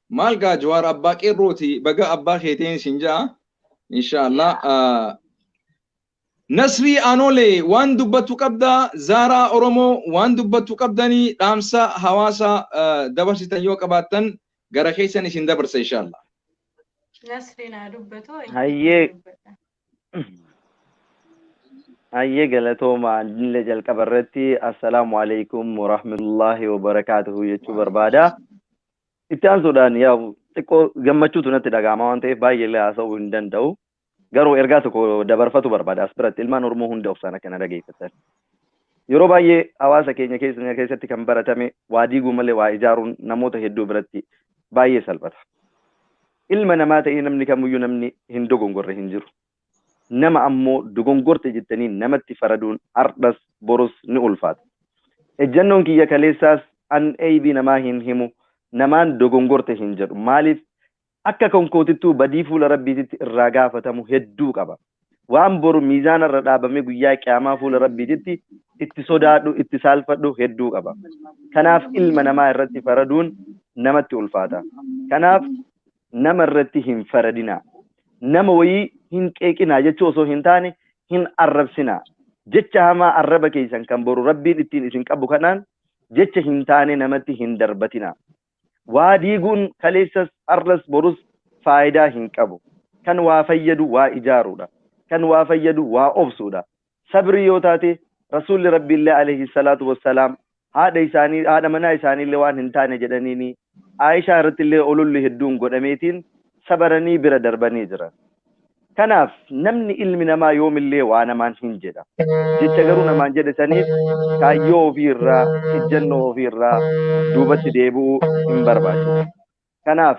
Maal gaa, Jawaar abbaa qeerrooti, baga abbaa keetiin sin ja'a. Insha Allah. Nasrii Anolee waan dubbattu qabda, Zaaraa Oromoo waan dubbattu qabdanii, dhaamsa hawaasa dabarsitan yoo qabaattan gara keessan isin dabarsa insha Allah. Nasriin haa dubbatu. Hayyee. Hayyee, galatooma. Illee jalqaba irratti assalaamu alaikum warahmatullahi wabarakaatuhu jechuu barbaada. Itti aansuudhaan yaa xiqqoo gammachuutu natti dhaga'ama waan ta'eef baay'ee illee haasa'uu hin danda'u. Garuu ergaa tokko dabarfatu barbaada as biratti, ilmaan Oromoo hunda obsaan akkana dhageeffatan. Yeroo baay'ee hawaasa keenya keessatti kan baratame waa diiguu malee waa ijaaruun namoota hedduu biratti baay'ee salphata. Ilma namaa ta'ee namni kamiyyuu namni hin dogongorre hin jiru. Nama ammoo dogongorte jettanii namatti faraduun hardhas borus ni ulfaata. Ejjannoon kiyya kaleessaas an eeybii namaa hin himu, namaan dogongorte hin jedhu. Maaliif? Akka konkootittuu badii fuula Rabbiititti irraa gaafatamu hedduu qaba. Waan boru miizaana irra dhaabamee guyyaa qiyaamaa fuula Rabbiititti itti sodaadhu, itti saalfadhu hedduu qaba. Kanaaf ilma namaa irratti faraduun namatti ulfaata. Kanaaf nama irratti hin faradinaa. Nama wayii hin qeeqinaa jechuu osoo hin taane hin arrabsinaa. Jecha hamaa arraba keessan kan boru Rabbiin ittiin isin qabu kanaan jecha hin taane namatti hin darbatinaa. Waa diiguun kaleessas har'as borus faayidaa hin qabu. Kan waa fayyadu waa ijaaruudha. Kan waa fayyadu waa obsuudha. Sabrii yoo taate Rasuulli Rabbiillee alayhi salaatu wassalaam haadha isaanii haadha manaa isaaniillee waan hin taane jedhaniini Aayishaa irrattillee ololli hedduun godhameetiin sabaranii bira darbanii jiran. Kanaaf namni ilmi namaa yoomillee waa namaan hin jedha. Jecha garuu namaan jedhe saniif kaayyoo ofii irraa, ejjennoo ofii irraa duubatti deebi'uu hin barbaachisu. Kanaaf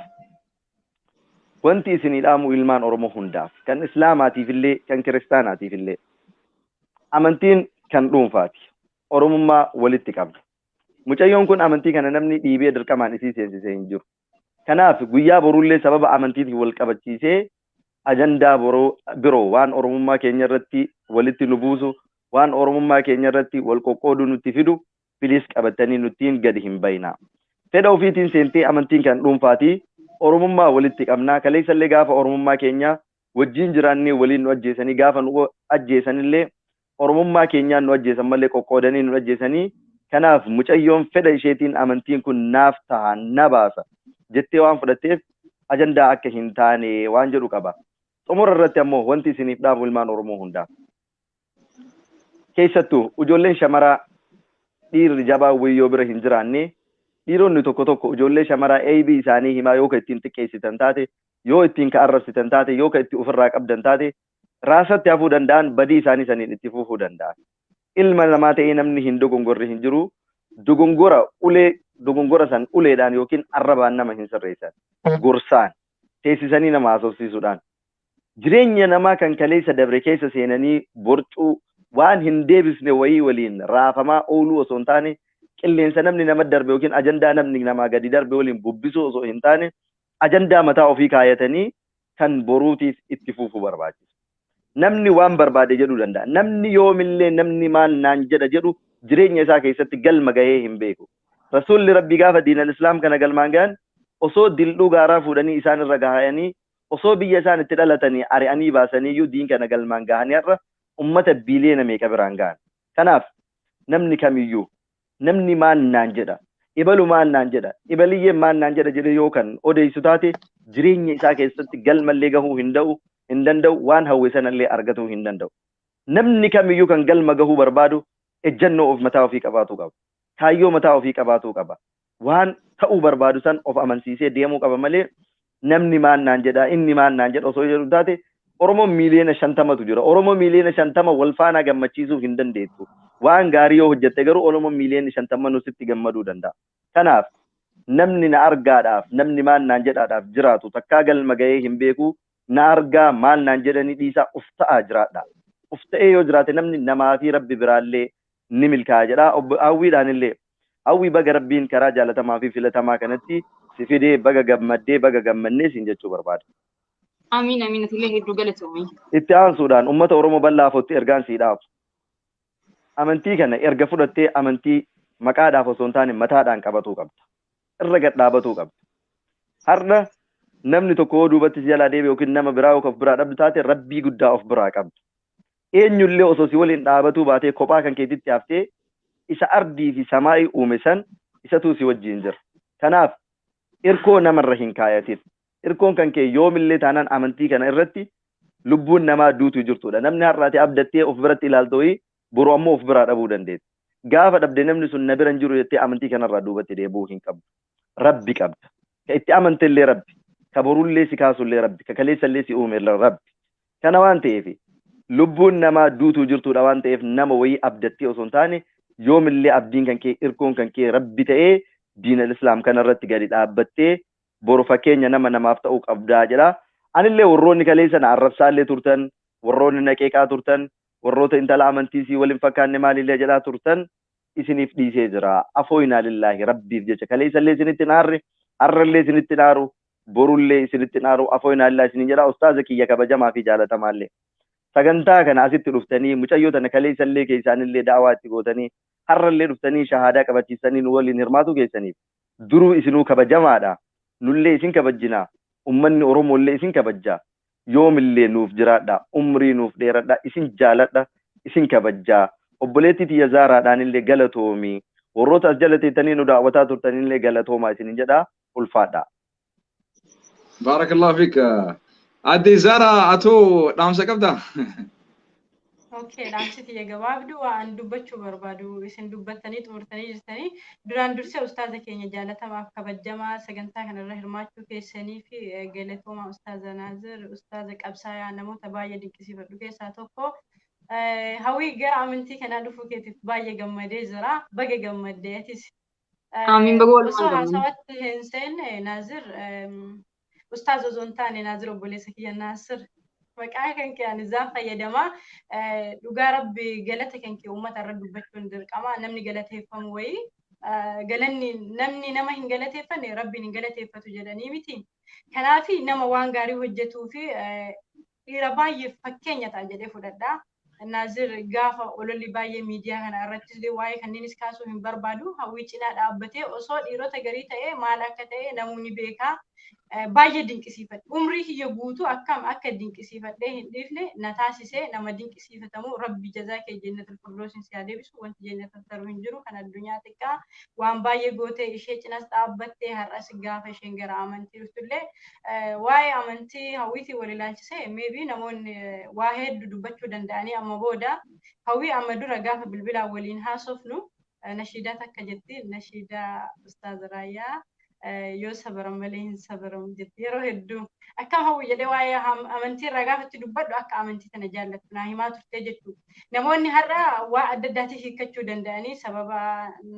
wanti isinii dhaamu ilmaan Oromoo hundaaf, kan Islaamaatiif illee, kan Kiristaanaatiif illee, amantiin kan dhuunfaati. Oromummaa walitti qabna. Mucayyoon kun amantii kana namni dhiibee dirqamaan isii seensisee hin jiru. Kanaaf guyyaa boruullee sababa amantiitiin wal qabachiisee ajandaa biroo waan Oromummaa keenya irratti walitti nu buusu, waan Oromummaa keenya irratti wal qoqqooduu nutti fidu, piliis qabatanii nuttiin gadi hin bayinaa. Fedha ofiitiin seentee amantiin kan dhuunfaati. Oromummaa walitti qabnaa. Kaleessallee gaafa Oromummaa keenya wajjin jiraannee waliin nu ajjeesanii gaafa nu ajjeesanillee Oromummaa keenyaan nu ajjeesan malee qoqqoodanii nu ajjeesanii. Kanaaf mucayyoon fedha isheetiin amantiin kun naaf taha na baasa jettee waan fudhatteef ajandaa akka hin taane waan jedhu qaba. Xumura irratti ammoo wanti isiniif dhaamu ilmaan Oromoo hundaaf. Keessattuu ijoolleen shamaraa dhiirri jabaa wayyoo bira hin jiraanne dhiironni tokko tokko ijoollee shamaraa eebii isaanii himaa yoo ka ittiin xiqqeessitan taate, yoo ittiin ka arrabsitan taate, yoo ka itti ofirraa qabdan taate raasatti hafuu danda'an badii isaanii saniin itti fufuu danda'an. Ilma namaa ta'ee namni hin dogongorre hin jiru. Dogongora ulee dogongora san uleedhaan yookiin arrabaan nama hin sirreessan. Gorsaan teessisanii nama haasofsiisuudhaan. Jireenya namaa kan kaleessa dabre keessa seenanii borcuu waan hin deebisne wayii waliin raafamaa ooluu osoo hin taane qilleensa namni nama darbe yookiin ajandaa namni namaa gadi darbe waliin bubbisuu osoo hin taane ajandaa mataa ofii kaayatanii kan boruutiif itti fufuu barbaachisa. Namni waan barbaade jedhuu danda'a. Namni yoomillee namni maal naan jedha jedhu jireenya isaa keessatti galma gahee hin beeku. Rasuulli Rabbi gaafa diinal Islaam kana galmaan gahan osoo dildhuu gaaraa fuudhanii isaan irra gahanii osoo biyya isaan itti dhalatanii ari'anii baasanii iyyuu diin kana galmaan gahanii har'a ummata biliyoona meeqa biraan gahan. Kanaaf namni kamiyyuu namni maal naan jedha, ibalu maal naan jedha, ibaliyyeen maal naan jedha jedhee yoo kan odeessu taate jireenya isaa keessatti galmallee gahuu hin danda'u, waan hawwe sanallee argatuu hin danda'u. Namni kamiyyuu kan galma gahuu barbaadu ejjennoo of mataa ofii qabaatuu qaba. Kaayyoo mataa ofii qabaatuu qaba. Waan ta'uu barbaadu san of amansiisee deemuu qaba malee namni maal naan jedha, inni maal naan jedha osoo jedhu taate Oromoon miiliyoona 50tu jira. Oromoo miiliyoona 50 wal faana gammachiisuu hin dandeettu. Waan gaarii yoo hojjette garuu Oromoon miiliyoona 50 nu sitti gammaduu danda'a. Kanaaf namni na argaadhaaf, namni maal naan jedhaadhaaf jiraatu takkaa galma gahee hin beeku, na argaa maal naan jedhanii dhiisaa uf ta'aa jiraadha. Uf ta'ee yoo jiraate namni namaa fi Rabbi biraallee ni milkaa'a jedha. Hawwiidhaan illee hawwii baga Rabbiin karaa jaalatamaa fi filatamaa kanatti si fidee baga gammaddee baga gammannee siin jechuu barbaada. Amiin amiin atillee hedduu galatoomii. Itti aansuudhaan uummata Oromoo bal'aa afootti ergaan sii dhaabu. Amantii kana erga fudhattee amantii maqaadhaaf osoo hin taane mataadhaan qabatuu qabda. Irra gad dhaabatuu qabda. Har'a namni tokko yoo duubatti si jalaa deebi'e yookiin nama biraa of biraa dhabdu taate Rabbii guddaa of biraa qabda. Eenyullee osoo si waliin dhaabatuu baatee kophaa kan keetitti haftee isa ardii fi samaa'ii uume san isatuu si wajjin jira. Kanaaf irkoo namarra hin kaayatin. Irkoon kan kee yoomillee taanaan amantii kana irratti lubbuun namaa duutu jirtudha. Namni har'aati abdattee of biratti ilaaltu boru ammoo of biraa dhabuu dandeessa. Gaafa dhabde namni sun na bira hin jiru jettee amantii kanarraa duubatti deebi'uu hin qabdu. Rabbi qabda. Ka itti amantellee Rabbi. Ka borullee si kaasullee Rabbi. Ka kaleessallee si uume Rabbi. Kana waan ta'eef lubbuun namaa duutuu jirtudha waan ta'eef nama wayii abdattee osoo hin taane yoomillee abdiin kan kee irkoon kan kee Rabbi ta'ee diinal Islaam kanarratti gadi dhaabbattee boru fakkeenya nama namaaf ta'uu qabdaa jedha. Anillee warroonni kaleessa na arrabsaallee turtan, warroonni na qeeqaa turtan, warroota intala amantii sii waliin fakkaanne maalillee jedhaa turtan isiniif dhiisee jira. Afooyinaa lillaahi Rabbiif jecha kaleessallee isinitti hin aarre, har'allee isinitti hin aaru, Borullee isinitti naaru afooyin allaa isinin jedha. Ustaaza kiyya kabajamaa fi jaalatamaallee. Sagantaa kana asitti dhuftanii mucayyoo tana kaleessallee keessaanillee da'awaa itti gootanii har'allee dhuftanii shahaadaa qabachiisanii nu waliin hirmaatu keessaniif duruu isinuu kabajamaadha. Nullee isin kabajjina. Ummanni Oromoollee isin kabajja. Yoomillee nuuf jiraadha. Umrii nuuf dheeradha. Isin jaaladha. Isin kabajjaa. Obboleettii tiyya Zaaraadhaanillee galatoomi. Warroota as jala teettanii nu daawwataa turtanillee galatoomaa isinin jedha. Ulfaadha. Baarakallahu fiik. Aadde Zaaraa, atoo dhaamsa qabdaa? Okay, dhaamsi tiyya gabaabduu waan dubbachuu barbaadu isin dubbattanii xumurtanii jirtanii. Duraan dursee ustaaza keenya jaalatamaaf kabajamaa, sagantaa kanarra hirmaachuu keessanii fi galatoomaa. Ustaaza Naazir, ustaaza qabsaayaa namoota baay'ee dinqisiifadhu keessaa tokko. Hawwii, gara amantii kanaa dhufuu keetiif baay'ee gammadee jira. Baga gammaddee atis. Amiin, baga walumaan Osoo gammanne. haasawatti hin seenne, Naazir, ustaaza osoo hin taane Naazir, obboleessa kiyya Naasir, maqaa kan kee ani isaan fayyadamaa. Dhugaa Rabbi, galata kan kee uummata irra dubbachuun dirqama. Namni galateeffamu wayii, galanni namni nama hin galateeffanne Rabbiin hin galateeffatu jedhanii miti. Kanaafi nama waan gaarii hojjetuu fi dhiira baay'ee fakkeenya ta'a jedhee fudhadha. Naazir gaafa ololli baay'ee miidiyaa kana irratti waa'ee kanneenis kaasuu hin barbaadu. Hawwii cinaa dhaabbatee osoo dhiirota garii ta'ee maal akka ta'e namni beekaa. Baay'ee dinqisiifadhe. Umrii kiyya guutuu akkam akka dinqisiifadhee hin dhiifne na taasisee. Nama dinqisiifatamu, Rabbi jazaa kee jennatul firdoosiin si haa deebisu. Wanti jennata taruu hin jiru, kan addunyaa xiqqaa. Waan baay'ee gootee, ishee cinas dhaabbattee, har'as gaafa isheen gara amantii dhuftullee, waa'ee amantii Hawwiitiin wal ilaalchisee maybe namoonni waa hedduu dubbachuu danda'anii. Amma booda Hawwii amma dura gaafa bilbilaan waliin haasofnu nashiidaa takka jetti, nashiidaa Ustaaz Raayyaa, yoo sabaran malee hin sabaramu jetti yeroo hedduu. Akkam Hawwi jedhee waa'ee amantii irraa gaafa itti dubbadhu, akka amantii tana jaallattu naa himaa turte jechuudha. Namoonni har'a waa adda addaatii hiikkachuu danda'anii, sababa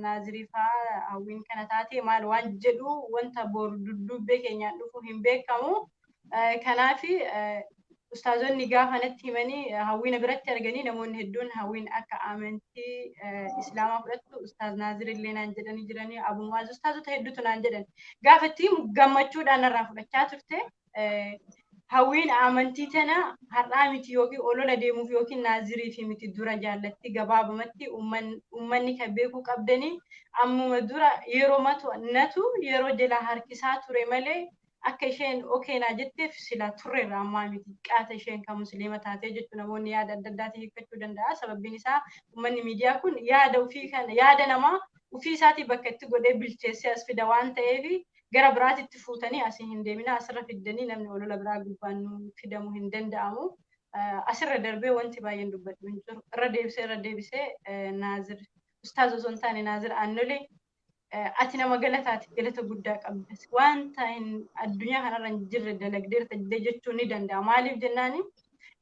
Naazirii fa'aa Hawwiin kana taate maal waan jedhu, wanta boru dudduubbee keenyaan dhufu hin beekamu. Kanaafi ustaazonni gaafa natti himanii Hawwiina biratti arganii, namoonni hedduun Hawwiin akka amantii Islaamaa fudhattu Ustaaz Naazir illee naan jedhanii jiranii, Abu Muwaaz, ustaazota hedduutu naan jedhan. Gaafa itti himu gammachuudhaan narraa fudhachaa turte. Hawwiin amantii tana har'aa miti, yookiin olola deemuuf yookiin Naazirii fi miti, dura jaallatti. Gabaabumatti uummanni kan beekuu qabdanii, ammuma dura yeroo matu natu yeroo jalaa harkisaa ture malee, akka isheen okay naa jetteef sila turreerra, ammaa miti. Qaata isheen kan Musliima taatee jechuun namoonni yaada adda addaatiin hiikkachuu danda'a. Sababbiin isaa uummanni miidiyaa kun yaada ofii kana, yaada namaa ofii isaatii bakka itti godhee bilcheessee as fida waan ta'eef, gara biraatitti fuutanii asii hin deemina. Asirra fiddanii namni olola biraa gubbaan nu fidamu hin danda'amu. Asirra darbee wanti baay'een dubbadhu hin jiru. Irra deebisee Naazir, ustaaz osoo hin taane Naazir Aannolee, ati nama galataati, galata guddaa qabdas. Wanta hin addunyaa kanarra hin jirre dalagdeerta jechuun ni danda'a. Maaliif jennaani,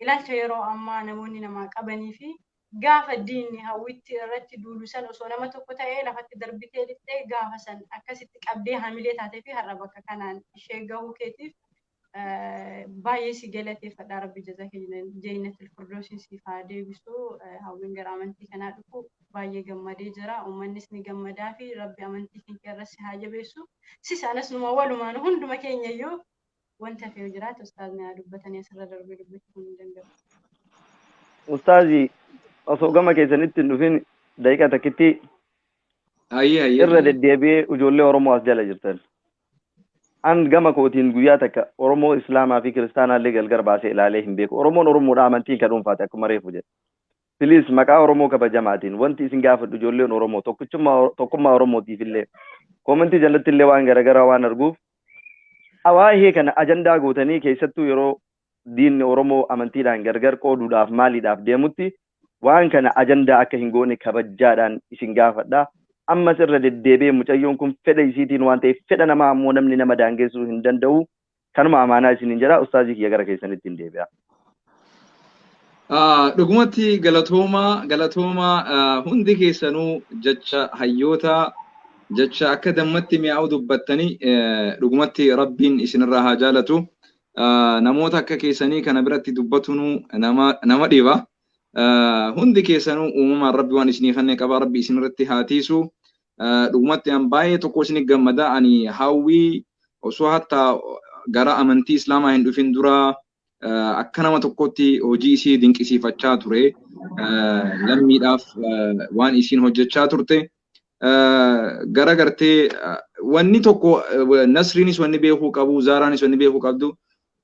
ilaalcha yeroo ammaa namoonni namaa qabanii fi gaafa diinni Hawwitti irratti duulu san osoo nama tokko ta'ee lafatti darbitee lixxee, gaafa san akkasitti qabdee hamilee taatee fi har'a bakka kanaan ishee gahuu keetiif baay'ee si galateeffadha. Rabbi jaza keenya jeennatul firdoosiin siif haa deebisu. Hawwiin gara amantii kanaa dhufu baay'ee gammadee jira. Uummannis ni gammadaa fi Rabbi amantii keenya irra si haa jabeessu. Sis anas numa walumaan hunduma keenya iyyuu. Wanta hafe jiraate ustaazni haa dubbatanii, asirra darbee dubbachuu hin danda'u. Ustaazi, osoo gama keessanitti hin dhufin daqiiqa takkitti Ayyee ayyee. irra deddeebi'ee ijoollee Oromoo as jala jirtan. An gama kootiin guyyaa takka Oromoo Islaamaa fi Kiristaanaallee gargar baasee ilaalee hin beeku. Oromoon Oromoodha, amantiin kan dhuunfaate akkuma reefu jedhe. Please, maqaa Oromoo kabajamaatiin wanti isin gaafadhu, ijoolleen Oromoo tokkichummaa tokkummaa Oromootiif illee, comment jalatti illee waan garaagaraa waan arguuf, waa'ee kana ajandaa gootanii, keessattuu yeroo diinni Oromoo amantiidhaan gargar qooduudhaaf maaliidhaaf deemutti, waan kana ajandaa akka hin goone kabajjaadhaan isin gaafadha. Ammas irra deddeebi'ee, mucayyoon kun fedha isiitiin waan ta'eef, fedha namaa ammoo namni nama daangessuu hin danda'u. Kanuma amaanaa isiniin jedha. Ustaazii kiyya, gara keessanitti hin deebi'a. Dhugumatti galatoomaa, galatoomaa hundi keessanuu. Jecha hayyoota, jecha akka dammatti mi'aawu dubbattanii, dhugumatti Rabbiin isinirraa haa jaalatu. Namoota akka keessanii kana biratti dubbatunuu nama dhiba. Hundi keessanuu uumamaan Rabbi waan isinii kenne qaba, Rabbi isinirratti haa tiisu. Dhugumatti an baay'ee tokko isinii gammada. Ani Hawwii osoo hatta gara amantii Islaamaa hin dhufin dura akka nama tokkotti hojii isii dinqisiifachaa ture. Lammiidhaaf waan isiin hojjechaa turte. Gara gartee wanni tokko Nasriinis wanni beekuu qabu, Zaaraanis wanni beekuu qabdu.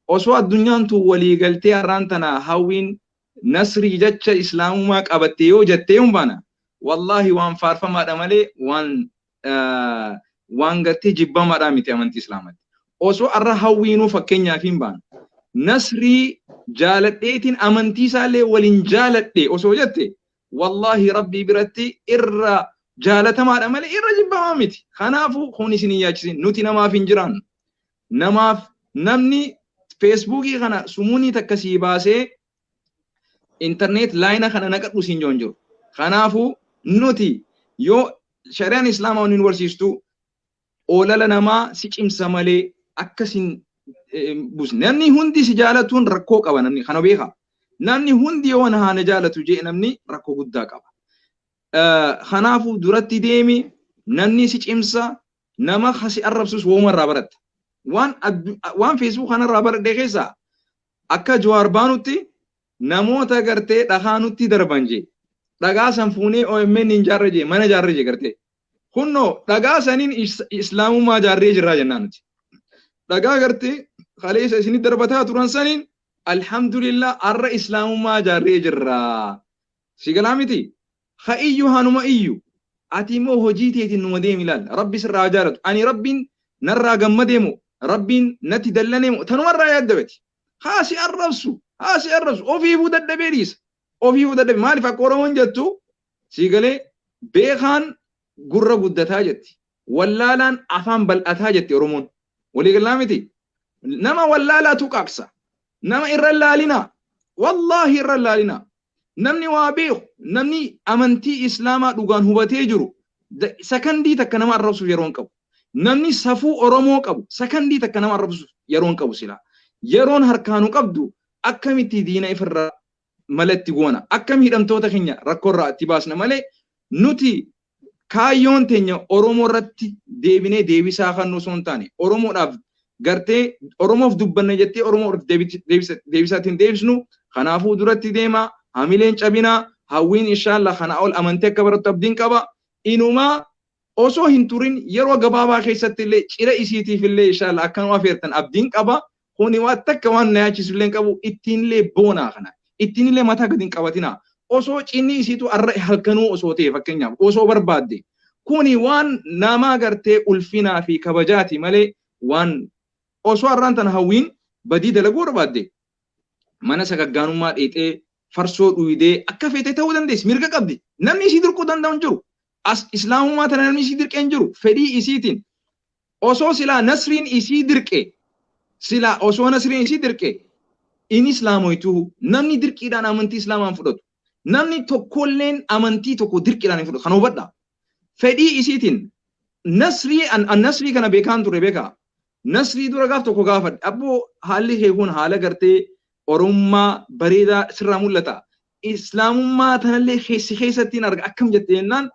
Osoo addunyaan tun walii galtee har'aan tana Hawwiin Nasrii jecha Islaamummaa qabatte yoo jettee hin baana. Wallaahi waan faarfamaadha malee waan gartee jibbamaadha miti amantii Islaamaatti. Osoo har'a Hawwiinuu fakkeenyaaf hin baana. Nasrii jaaladheetiin amantii isaallee waliin jaaladhe osoo jette wallaahi Rabbii biratti irra jaalatamaadha malee irra jibbamaa miti. Kanaafuu kun isin hin yaachisin, nuti namaaf hin jiraannu. Namaaf namni Feesbuukii kana sumuunii takka sii baasee intarneet laayina kana naqadhu siin joon jiru. Kanaafuu nuti yoo shari'aan Islaamaa wanni nu barsiistu oolala namaa si cimsa malee akkasin buusne. Namni hundi si jaalatuun rakkoo qaba, namni kana beeka. Namni hundi yoo na haana jaalatu jee namni rakkoo guddaa qaba. Kanaafuu duratti deemi, namni si cimsa, nama si arrabsus wooma irraa baratta. Waan Facebook kanarraa baradhe keessaa akka Jawaar baanutti namoota gartee dhagaa nutti darban jee. Dhagaa san fuunee OMN hin jaarre jee, mana jaarre jee gartee. Kunnoo dhagaa saniin Islaamummaa jaarree jirraa jennaan nuti. Dhagaa gartee kaleessa isinit darbataa turan saniin alhamdulillah har'a Islaamummaa jaarree jirraa. Si galaa miti? Ha iyyu hanuma iyyu. Ati immoo hojii teetiin numa deemi ilaali. Rabbi sirraa jaalatu. Ani Rabbiin narraa gammadee moo? Rabbiin natti dallanee moo? Tanumarraa yaaddabati. Haa si arrabsu. Haa si arrabsu. Ofiifuu dadhabee dhiisa. Ofiifuu dadhabee. Maaliif akka Oromoon jettu si galee beekaan gurra guddataa jetti. Wallaalaan afaan bal'ataa jetti Oromoon. Walii galaa miti? Nama wallaalaatu qaaqsa. Nama irra laalinaa. Wallaahi irra laalinaa. Namni waa beeku, namni amantii Islaamaa dhugaan hubatee jiru sakandii takka nama arrabsuuf yeroo hin qabu. Namni safuu Oromoo qabu sakandii takka nama arrabsuuf yeroo hin qabu silaa. Yeroon harkaanu qabdu akkamitti diina ifirraa malatti goona, akkam hidhamtoota keenya rakkoorraa itti baasna malee nuti kaayyoon teenya Oromoo irratti deebinee deebisaa kan osoo hin taane Oromoodhaaf gartee Oromoof dubbanna jettee Oromoof deebisaa ittiin deebisnu. Kanaafuu duratti deema, hamileen cabinaa, Hawwiin inshallah kana ol amantii akka barattu abdiin qaba. Inumaa osoo hin turin yeroo gabaabaa keessatti illee cira isiitiif illee inshallah akka nu afeertan abdiin qaba. Kuni waan takka waan na yaachisu illee hin qabu, ittiin illee boonaa kana. Ittiin illee mataa gadi hin qabatinaa. Osoo cinni isiitu arra halkanuu osoo ta'e fakkeenyaaf osoo barbaadde. Kuni waan nama gartee ulfinaa fi kabajaati malee waan osoo arraan tana Hawwiin badii dalaguu barbaadde mana sagaggaanummaa dheexee farsoo dhuydee akka feete ta'uu dandeessi, mirga qabdi. Namni isii dirquu danda'u hin jiru. As Islaamummaa tana namni isii dirqee hin jiru. Fedhii isiitiin osoo silaa Nasriin isii dirqe, silaa osoo Nasriin isii dirqe in Islaamoytuu. Namni dirqiidhaan amantii Islaamaan fudhatu. Namni tokkolleen amantii tokko dirqiidhaan hin fudhatu. Kana hubadhaa. Fedhii isiitiin Nasrii an Nasrii kana beekaan ture beekaa. Nasrii dura gaaf tokko gaafadhe. Abboo haalli kee kun haala gartee Oromummaa bareedaa sirraa mul'ata. Islaamummaa tanallee keessi keessatti hin arga, akkam jette jennaan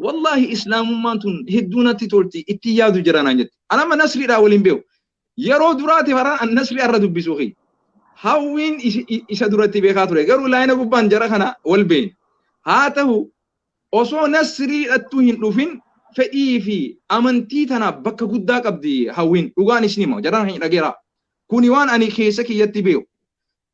wallaahi Islaamummaan tun hedduu natti tolti, ittiin yaadu jira naan jette. An amma Nasriidhaa waliin beeku. Yeroo duraatiif har'a an Nasrii har'a dubbisuu kiyya. Hawwiin isa duratti beekaa ture. Garuu laayina gubbaan jara kana wal beekna. Haa ta'u osoo Nasrii dhattuu hin dhufin fedhii fi amantii tanaaf bakka guddaa qabdi Hawwiin. Dhugaan isin hima. Jaraan kan dhageera. Kuni waan ani keessa kiyyatti beeku.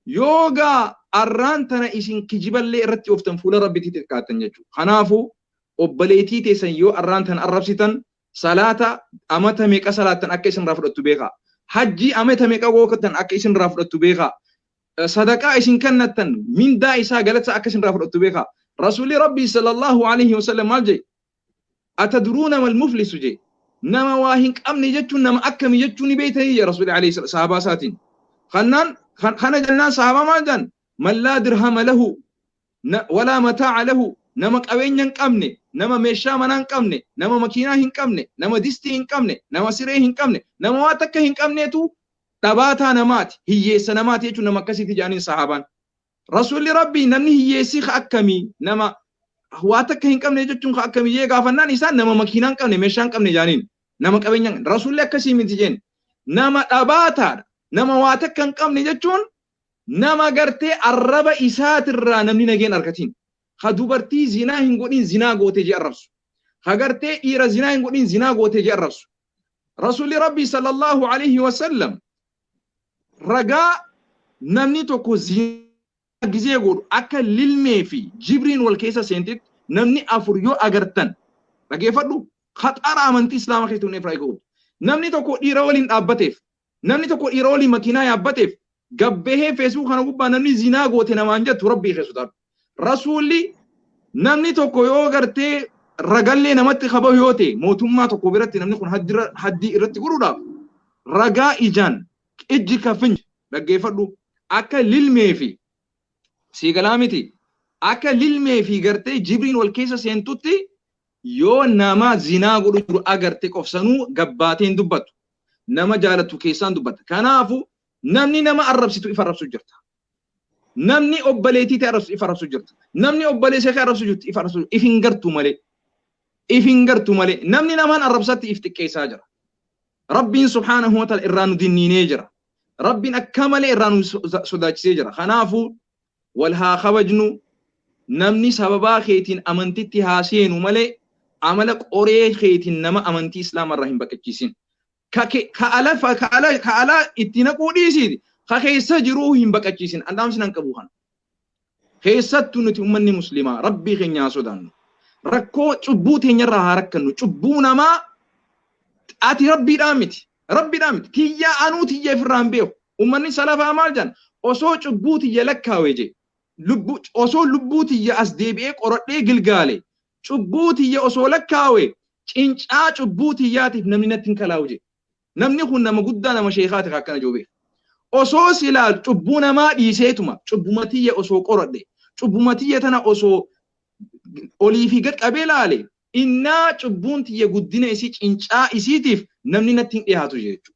Yoogaa arraan tana isin kijiballee irratti ooftan fuula Rabbiitti xiqqaattan jechuudha. Kanaafuu obboleettii teessan yoo arraan tana arrabsitan salaata amata meeqa salaattan akka isin irraa fudhattu beekaa. Hajjii amata meeqa gootan akka isin irraa fudhattu beekaa. Sadaqaa isin kennattan mindaa isaa galata akka isin irraa fudhattu beekaa. Rasuulli Rabbii sallallahu alaihi wasallam maal jedhe? Atadruuna mal muflisu jedhe. Nama waa hin qabne jechuun nama akkami jechuun ni beektanii jedhe Rasuulli alaihi sahaabaa isaatiin. Kannaan kana jennaan sahaabaa maal jedhan? Man laa dirhama lahu walaa mataa'a lahu, nama qabeenya hin qabne, nama meeshaa manaa hin qabne, nama makiinaa hin qabne, nama distii hin qabne, nama siree hin qabne, nama waa takka hin qabneetu dhabaataa namaati, hiyyeessa namaati jechuun nama akkasiiti jedhaniin sahaabaan. Rasuulli Rabbii namni hiyyeessi ka akkamii, nama waa takka hin qabne jechuun ka akkamii jee gaafannaan isaan nama makiinaa hin qabne, meeshaa hin qabne jedhaniin, nama qabeenya hin qabne. Rasuulli akkasii miti jeen. Nama dhabaataadha. Nama waa takka hin qabne jechuun nama gartee arraba isaatirraa namni nageen argatiin. Ha dubartii zinaa hin godhin zinaa gootee jee arrabsu. Ha gartee dhiira zinaa hin godhin zinaa gootee jee arrabsu. Rasuulli Rabbii sallallahu alaihi wasallam ragaa namni tokko zinaa gizee godhu akka lilmee fi jibriin wal keessa seentitti namni afur yoo agartan dhageeffadhu khaxara amantii islaamaa keessatti hunee firaa eegalu. Namni tokko dhiira waliin dhaabbateef, namni tokko dhiira waliin makiinaa yaabbateef gabbahee feesbuuk kana gubbaa namni zinaa goote namaan jettu rabbii kee sodaadhu. Rasuulli namni tokko yoo gartee ragallee namatti kabahu yoo ta'e mootummaa tokko biratti namni kun haddii irratti godhuudhaaf ragaa ijaan ijji kafinji dhaggeeffadhu akka lilmee fi siigalaa miti akka lilmee fi gartee jibriin wal keessa seentutti yoo nama zinaa godhu jiru agarte qofsanuu gabbaateen dubbattu nama jaalattu keessaan dubbatta. Kanaafu namni nama arrabsitu ifa arrabsu jirta. Namni obboleettii ta'e arrabsu ifa arrabsu jirta. Namni obboleessa kee arrabsu jirtu ifa arrabsu if hin gartu malee. If hin gartu malee. Namni namaan arrabsatti if xiqqeessaa jira. Rabbiin subhaanahu wa ta'ala irraa nu dinniinee jira. Rabbiin akka malee irraa nu sodaachisee jira. Kanaafuu wal haa kabajnu namni sababaa keetiin amantitti haa seenu malee amala qoree keetiin nama amantii islaamaa irraa hin baqachiisin. Ka ala itti naquu dhiisiiti. Ka keessa jiruu hin baqachiisin. Andhaamsi nan qabu kana. Keessattuu nuti uummanni musliimaa rabbii keenya haa sodaannu. Rakkoo cubbuu teenyarraa haa rakkannu. Cubbuu namaa ati rabbiidhaa miti. Rabbiidhaa miti. Tiyyaa anuu tiyya ifirraa hin beeku. Uummanni salafaa maal jedhan osoo cubbuu tiyya lakkaawee jee. Osoo lubbuu tiyya as deebi'ee qoradhee gilgaale. Cubbuu tiyya osoo lakkaawee cincaa cubbuu tiyyaatiif namni natti hin kalaa'u jee. Namni kun nama guddaa nama sheekaati akkana jiru beeka. Osoo silaa cubbuu namaa dhiiseetuma cubbuma tiyya osoo qoradhe cubbuma tiyya tana osoo olii fi gad qabee laale innaa cubbuun tiyya guddina isii cincaa isiitiif namni natti hin dhiyaatu jechuudha.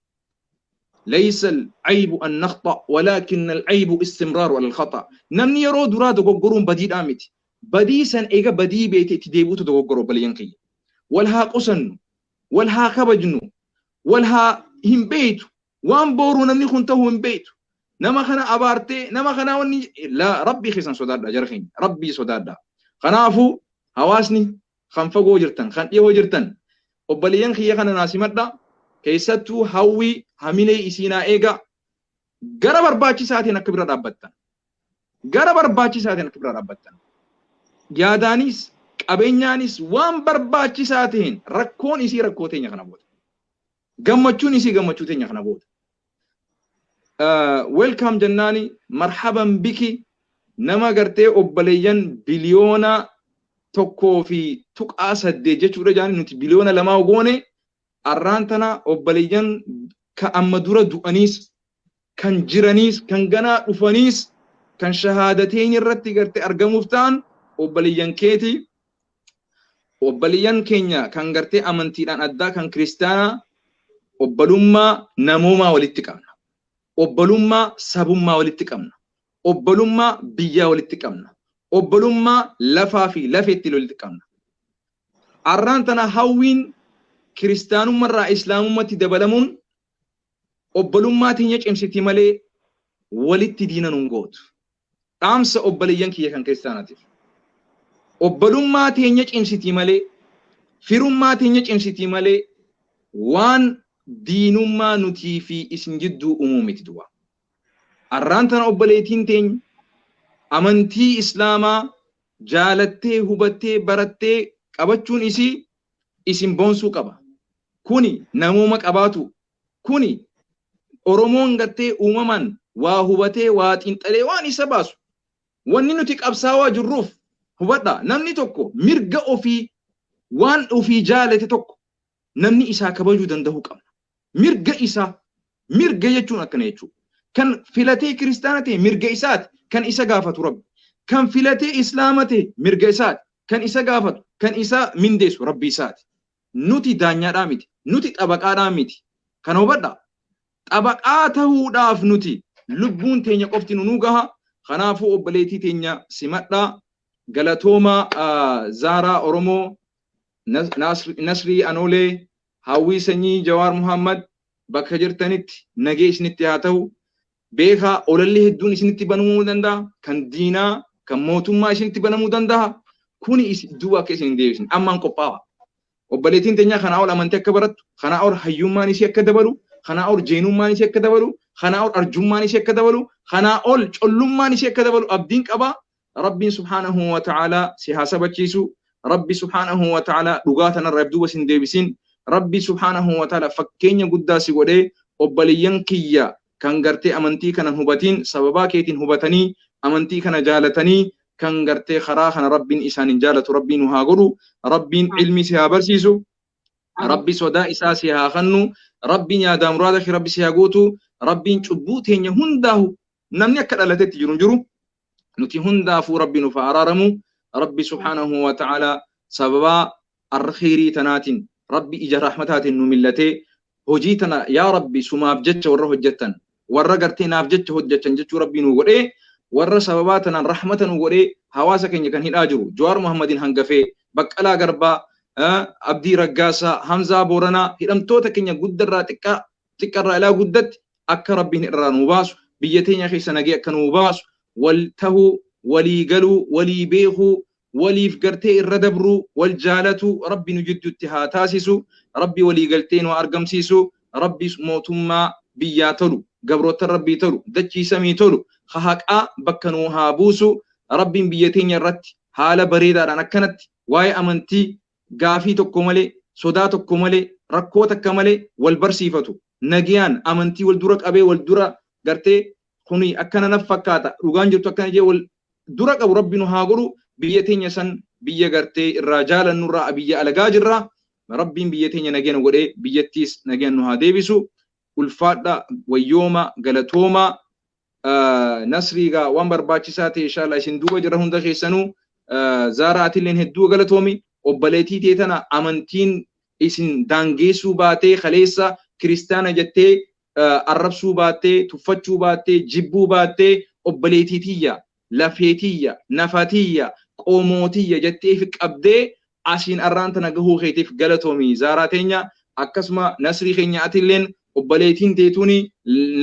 Laysa al-aybu an nakhta walaakin al-aybu istimraaru ala al-khata. Namni yeroo duraa dogoggoruun badiidhaa miti. Badii san eega badii beete itti deebi'utu dogoggora obboleeyyan kiyya. Wal haa qusannu, wal haa kabajnu, wal haa hin beeytu. Waan booruu namni kun ta'uu hin beeytu. Nama kana abaartee nama kana wanni la rabbii keessan sodaadha jara keenya rabbii sodaadha. Kanaafuu hawaasni kan fagoo jirtan kan dhiyoo jirtan obboleeyyan kiyya kana naa simadha. Keessattuu hawwii hamilee isiinaa eega gara barbaachisaatiin akka bira dhaabbattan. Gara barbaachisaatiin akka bira dhaabbattan. Yaadaanis qabeenyaanis waan barbaachisaa ta'een rakkoon isii rakkoo teenya kana booda. Gammachuun isii gammachuu teenya kana booda. Welcome jennaani marhaban biki nama gartee obboleeyyan biliyoona 1.8 jechuudha jaani nuti biliyoona 2 goone arraan tana obboleeyyan ka amma dura du'aniis kan jiraniis kan ganaa dhufaniis kan shahaadateen irratti gartee argamuuf ta'an obboleeyyan keeti. Obboleeyyan keenya kan gartee amantiidhaan addaa kan kiristaanaa obbolummaa namoomaa walitti qabna. Obbolummaa sabummaa walitti qabna. Obbolummaa biyyaa walitti qabna. Obbolummaa lafaa fi lafeetti walitti qabna. Arraan tana hawwiin kiristaanummaarraa islaamummaatti dabalamuun obbolummaa teenya cimsiti malee walitti diina nun gootu. Dhaamsa obboleeyyan kiyya kan kiristaanaatiif. Obbolummaa teenya cimsiti malee firummaa teenya cimsiti malee waan diinummaa nutii fi isin jidduu uumuu miti du'a. Arraan tana obboleettiin teenya amantii islaamaa jaalattee hubattee barattee qabachuun isii isin boonsuu qaba. Kuni namooma qabaatu. Kuni Oromoon gartee uumamaan waa hubatee waa xiinxalee waan isa baasu. Wanni nuti qabsaawaa jirruuf hubadha namni tokko mirga ofii waan ofii jaalate tokko namni isaa kabajuu danda'uu qabna. Mirga isaa mirga jechuun akkana jechuudha. Kan filatee kiristaana ta'e mirga isaati kan isa gaafatu rabbi. Kan filatee islaama ta'e mirga isaati kan isa gaafatu kan isa mindeessu rabbi isaati. Nuti daanyaadhaa miti. Nuti xabaqaadhaa miti. Kana hubadha. Xabaqaa ta'uudhaaf nuti lubbuun teenya qofti nu gaha. Kanaafuu obboleettii teenya simadhaa. Galatooma Zaaraa Oromoo, Nasrii Anolee, Hawwii Sanyii Jawaar Muhammad, Bakka jirtanitti nagee isinitti haa ta'u. Beekaa olalli hedduun isinitti banamuu danda'a. Kan diinaa, kan mootummaa isinitti banamuu danda'a. Kuni duuba akka isin hin deebisne. Ammaan qophaa'a. Obboleettiin teenyaa kanaa ol amantii akka barattu, kanaa ol hayyummaan ishee akka dabalu, kanaa ol jeenummaan ishee akka dabalu, kanaa ol arjummaan ishee akka dabalu, kanaa ol collummaan ishee akka dabalu abdiin qaba. Rabbiin subhaanahu wa ta'ala si haa sabachiisu. Rabbi subhaanahu wa ta'ala dhugaa tanarraa duuba sin deebisin. Rabbi subhaanahu wa ta'ala fakkeenya guddaa si godhee obboleeyyan kiyya kan gartee amantii kana hubatiin sababaa keetiin hubatanii amantii kana jaalatanii kan gartee karaa kana Rabbiin isaanin jaalatu Rabbiin nu haa godhu. Rabbiin ilmi si haa barsiisu. Rabbi sodaa isaa si haa kennu. Rabbiin yaadaa muraada kee Rabbi si haa guutu. Rabbiin cubbuu teenya hundaahu namni akka dhalatetti jiru hin jiru. Nuti hundaafuu Rabbi nuuf haa araaramu. Rabbi subhaanahu wa ta'ala sababaa arkhiirii tanaatiin Rabbi ija rahmataatiin nu millatee hojii tana yaa Rabbi sumaaf jecha warra hojjettan warra gartee naaf jecha hojjechan jechuu Rabbi nu godhee warra sababaa tanaan rahmata nu godhee hawaasa keenya kan hidhaa jiru Jawaar Muhammadiin hangafee Baqqalaa Garbaa Abdii Raggaasaa Hamzaa Booranaa hidhamtoota keenya guddarraa xiqqaa xiqqarraa ilaa guddatti akka Rabbiin irraa nu baasu biyya teenya keessa nagee akka nu baasu wal tahuu walii galuu walii beekuu waliif gartee irra dabruu wal jaalatu Rabbi nu jidduutti haa taasisu Rabbi walii galtee nu argamsiisu Rabbi mootummaa biyyaa tolu gabroota Rabbii tolu dachii samii tolu haqaa bakka nu haa buusu Rabbiin biyya teenya irratti haala bareedaadhaan akkanatti waa'ee amantii gaafii tokko malee sodaa tokko malee rakkoo takka malee wal barsiifatu nagiyaan amantii wal dura qabee wal dura gartee kuni akkana naf fakkaata dhugaan jirtu akkana jee wal dura qabu Rabbi nu haa godhu biyya teenya san biyya gartee irraa jaalannu irraa biyya alagaa jirra Rabbiin biyya teenya nageenya godhee biyyattiis nageenya nu haa deebisu ulfaadha wayyooma galatooma nasriigaa waan barbaachisaa ta'e inshallah isin duuba jira hunda keessanuu Zaaraa atilleen hedduu galatoomi obboleettii tee tana amantiin isin daangeessuu baatee kaleessa kiristaana jettee arrabsuu baattee tuffachuu baattee jibbuu baattee obboleettii tiyya lafeetiyya nafatiyya qomootiyya jettee fi qabdee asiin arraan tana gahuu keetiif galatoomi Zaaraa teenya akkasuma nasrii keenya atilleen obboleettiin teetuuni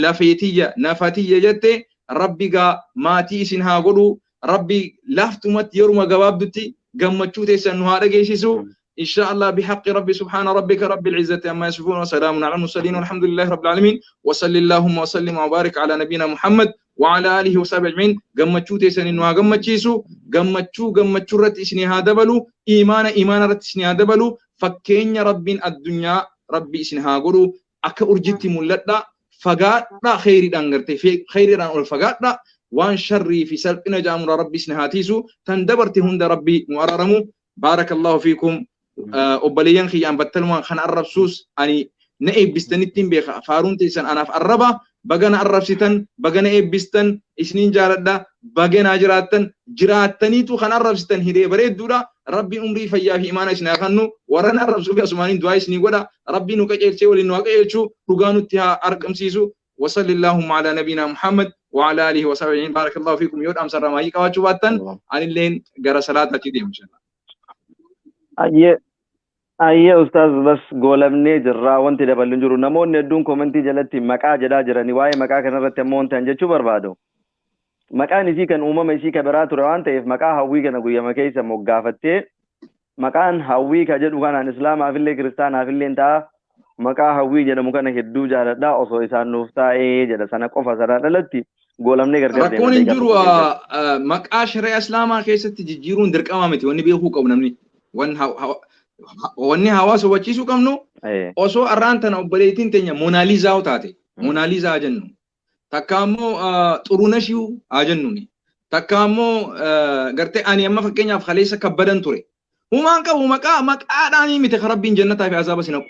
lafeetiyya nafatiyya jette Rabbi gaa maatii isin haa godhu Rabbi laaftumatti yeruma gabaabdutti gammachuu teessan nu haa dhageessisu إن شاء الله بحق ربي سبحان ربك رب العزة عما يصفون وسلام على المرسلين والحمد لله رب العالمين وصلى اللهم وسلم وبارك على نبينا محمد وعلى آله وصحبه أجمعين. gammachuu teessan nu haa gammachiisu gammachuu gammachuu irratti isinii haa dabalu iimaana iimaana irratti isinii haa dabalu fakkeenya Rabbiin addunyaa Rabbi isin haa godhu akka urjitti mul'adha fagaadha kheyriidhaan gartee kheyriidhaan ol fagaadha waan sharrii fi salphina jaamura Rabbi isin haa tiisu tan dabarte hunda Rabbi nu araaramu. Baarakallahu fiikum. Obboleeyyan kiyyaan battalumaan kan arrabsuus ani na eebbistanittiin beeka faaruun teessan anaaf arraba bagana arrabsitan bagana eebbistan isiniin jaaladha baganaa jiraattan jiraattaniitu kan arrabsitan hidhee bareedduudha. Rabbiin umrii fayyaa fi imaana isin haa kennu warra na arrabsuuf asumaaniin du'aa isinii godha Rabbiin nu qajeelchee waliin nu haa qajeelchu dhugaa nutti haa argamsiisu. وصلى اللهم على نبينا محمد وعلى آله وصحبه أجمعين. بارك الله فيكم. يود أمس الرمايي كواتشو باتن عن اللين جرى صلاة تديم إن شاء الله. Ayyee ayyee ustaaz bas goolamnee jirra wanti daballu hin jiru namoonni hedduun komentii jalatti maqaa jedhaa jiranii waa'ee maqaa kanarratti ammoo wanti an jechuu barbaadu maqaan isii kan uumama isii ka biraa ture waan ta'eef maqaa hawwii kana guyyama keessa moggaafattee maqaan hawwii ka jedhu kanaan islaamaafillee kiristaanaafillee ta'a maqaa hawwii jedhamu kana hedduu jaaladha osoo isaan nuuf taa'ee jedha sana qofa sanaa dhalatti goolamnee gargar Rakkoon hin jiru maqaa shari'a islaamaa keessatti jijjiiruun dirqama miti wanni beekuu qabu namni wanni hawaasa hubachiisuu qabnu osoo arraan tana obboleettiin teenya Moonaaliizaa taate Moonaaliizaa jennu takka ammoo Xurunashii haa jennuuni takka ammoo gartee ani amma fakkeenyaaf kaleessa kabbadan ture humaan qabu maqaa maqaadhaan miti ka Rabbiin jannataa fi azaaba si naqu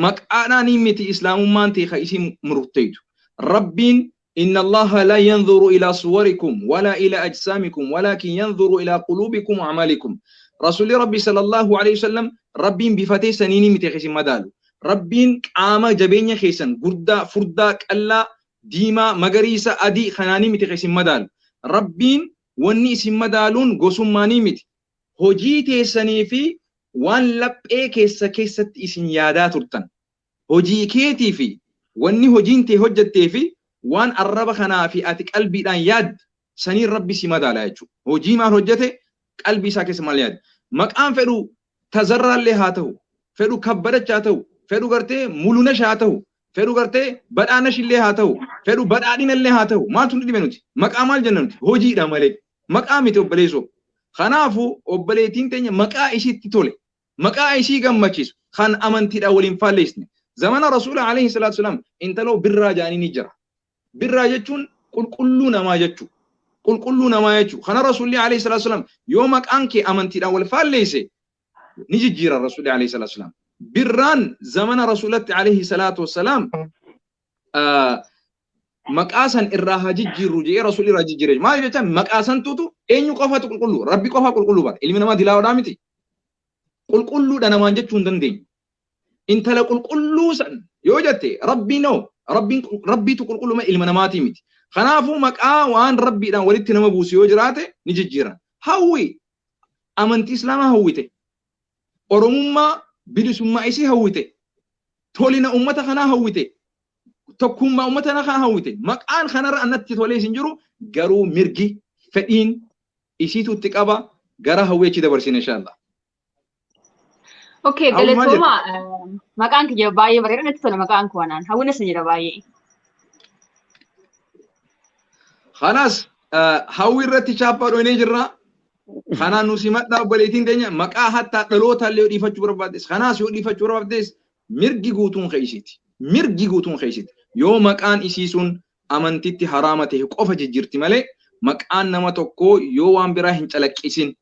maqaadhaan miti islaamummaan ta'e ka isin murteetu Rabbiin إن الله لا ينظر إلى صوركم ولا إلى أجسامكم ولكن ينظر إلى قلوبكم وأعمالكم. رسول ربي صلى الله عليه وسلم ربين بفتي سنيني متخيسين مدالو ربين قام جبين خيسن قردا فردا كلا ديما مغريسا أدي خناني متخيسين مدالو ربين وني اسم مدالون قسماني مت هجي تيسني في وان لب اي كيسا كيسة اسم يادا ترتن Hojii keetii fi wanni hojiin tee hojjettee fi waan arraba kanaa fi ati qalbiidhaan yaadde saniin Rabbi si madaala jechuudha. Hojii maal hojjete, qalbii isaa keessa maal yaade. Maqaan fedhu Tazarraallee haa ta'u, fedhu Kabbadach haa ta'u, fedhu gartee Mulunash haa ta'u, fedhu gartee Badhaanash illee haa ta'u, fedhu Badhaadhina illee haa ta'u. Maaltu nu dhibe nuti? Maqaa maal jenna nuti? Hojiidha malee. Maqaa miti, obboleessoo. Kanaafuu obboleettiin teenya maqaa isiitti tole, maqaa isii gammachiisu, kan amantiidhaan waliin faalleessine. Zamana Rasuula alayhi salaatu wasalaam intaloo Birraa jaanii ni jira. Birraa jechuun qulqulluu namaa jechuu. Qulqulluu namaa jechuu. Kana Rasuulli alayhi salaatu wasalaam yoo maqaan kee amantiidhaan wal faalleesse ni jijjiira Rasuulli alayhi salaatu wasalaam. Birraan zamana Rasuulatti alayhi salaatu wasalaam maqaa san irraa haa jijjiirru jedhee Rasuulli irraa jijjiire. Maal jecha maqaa santuutu eenyu qofatu qulqulluu? Rabbi qofa qulqulluu bara. Ilmi namaa dilaawadhaa miti. Qulqulluudha namaan jechuu hin dandeenyu. Intala qulqulluu san yoo jette, Rabbiin hoo? Rabbiin, Rabbiitu qulqulluu malee ilma namaatii miti. Kanaafuu maqaa waan Rabbiidhaan walitti nama buusu yoo jiraate ni jijjiiran. Hawwi amantii Islaamaa hawwite. Oromummaa, bilisummaa isii hawwite. Tolina ummata kanaa hawwite. Tokkummaa ummata kanaa hawwite. Maqaan kanarra annatti tolee isin jiru garuu mirgi fedhiin isiitu itti qaba, gara Hawwii achi dabarsine inshallah. Okay, Hawwi, maal galatooma. Maqaan kiyya baay'ee bareeda, natti tola maqaan koo anaan. Hawwina sin jedha baay'ee. Kanaas Hawwi irratti chaappaa dhoynee jirra. Kanaan nu simadhaa, obboleettiin teenya maqaa hattaa dhalootallee yoo dhiifachuu barbaaddes, kanaas yoo dhiifachuu barbaaddes, mirgi guutuun keessiiti. Mirgi guutuun keessiiti. Yoo maqaan isii sun amantitti haraama ta'e qofa jijjiirti malee, maqaan nama tokkoo yoo waan biraa hin calaqqisin,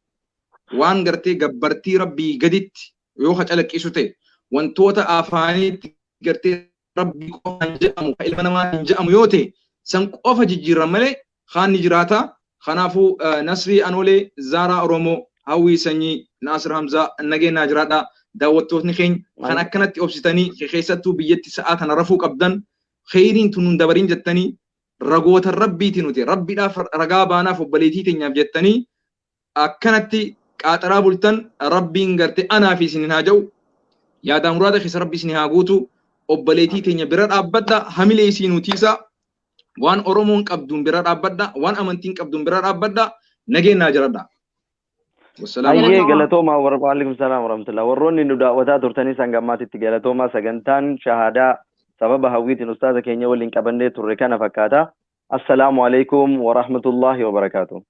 waan gartee gabbartii Rabbii gaditti yoo ka calaqqisu ta'e, wantoota afaanitti gartee Rabbii qofaan jedhamu, ka ilma namaatiin jedhamu yoo ta'e, san qofa jijjiiran malee kaan ni jiraata. Kanaafuu Nasrii Anolee, Zaaraa Oromoo, Hawwii Sanyii, Naasir Hamzaa, nageenyaa jiraadha. Daawwattootni keenya kan akkanatti obsitanii, keessattuu biyyatti sa'aa tana rafuu qabdan, kheyriin tun nun dabarin jettanii, ragoota Rabbiiti, nuti Rabbiidhaaf ragaa baanaaf, obboleettii teenyaaf jettanii akkanatti qaaxaraa bultan, Rabbiin garte anaa fi isin haa ja'u. Yaadaa muraada keessa Rabbi isin haa guutu. Obboleettii teenya bira dhaabbadha, hamilee isii nutiisa, waan Oromoon qabduun bira dhaabbadha, waan amantiin qabduun bira dhaabbadha. Nageenyaa jiradha. Wassalaamu. Hayyee, galatoomaa. Waalaikum salaam warahmatullah. Warroonni nu daawwataa turtanis hanga ammaatitti galatoomaa. Sagantaan shahaadaa sababa Hawwiitiin ustaaza keenya waliin qabannee turre kana fakkaata. Assalaamu alaikum warahmatullahi wabarakaatuh.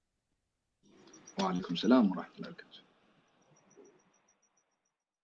Waalaikum salaam warahmatullahi.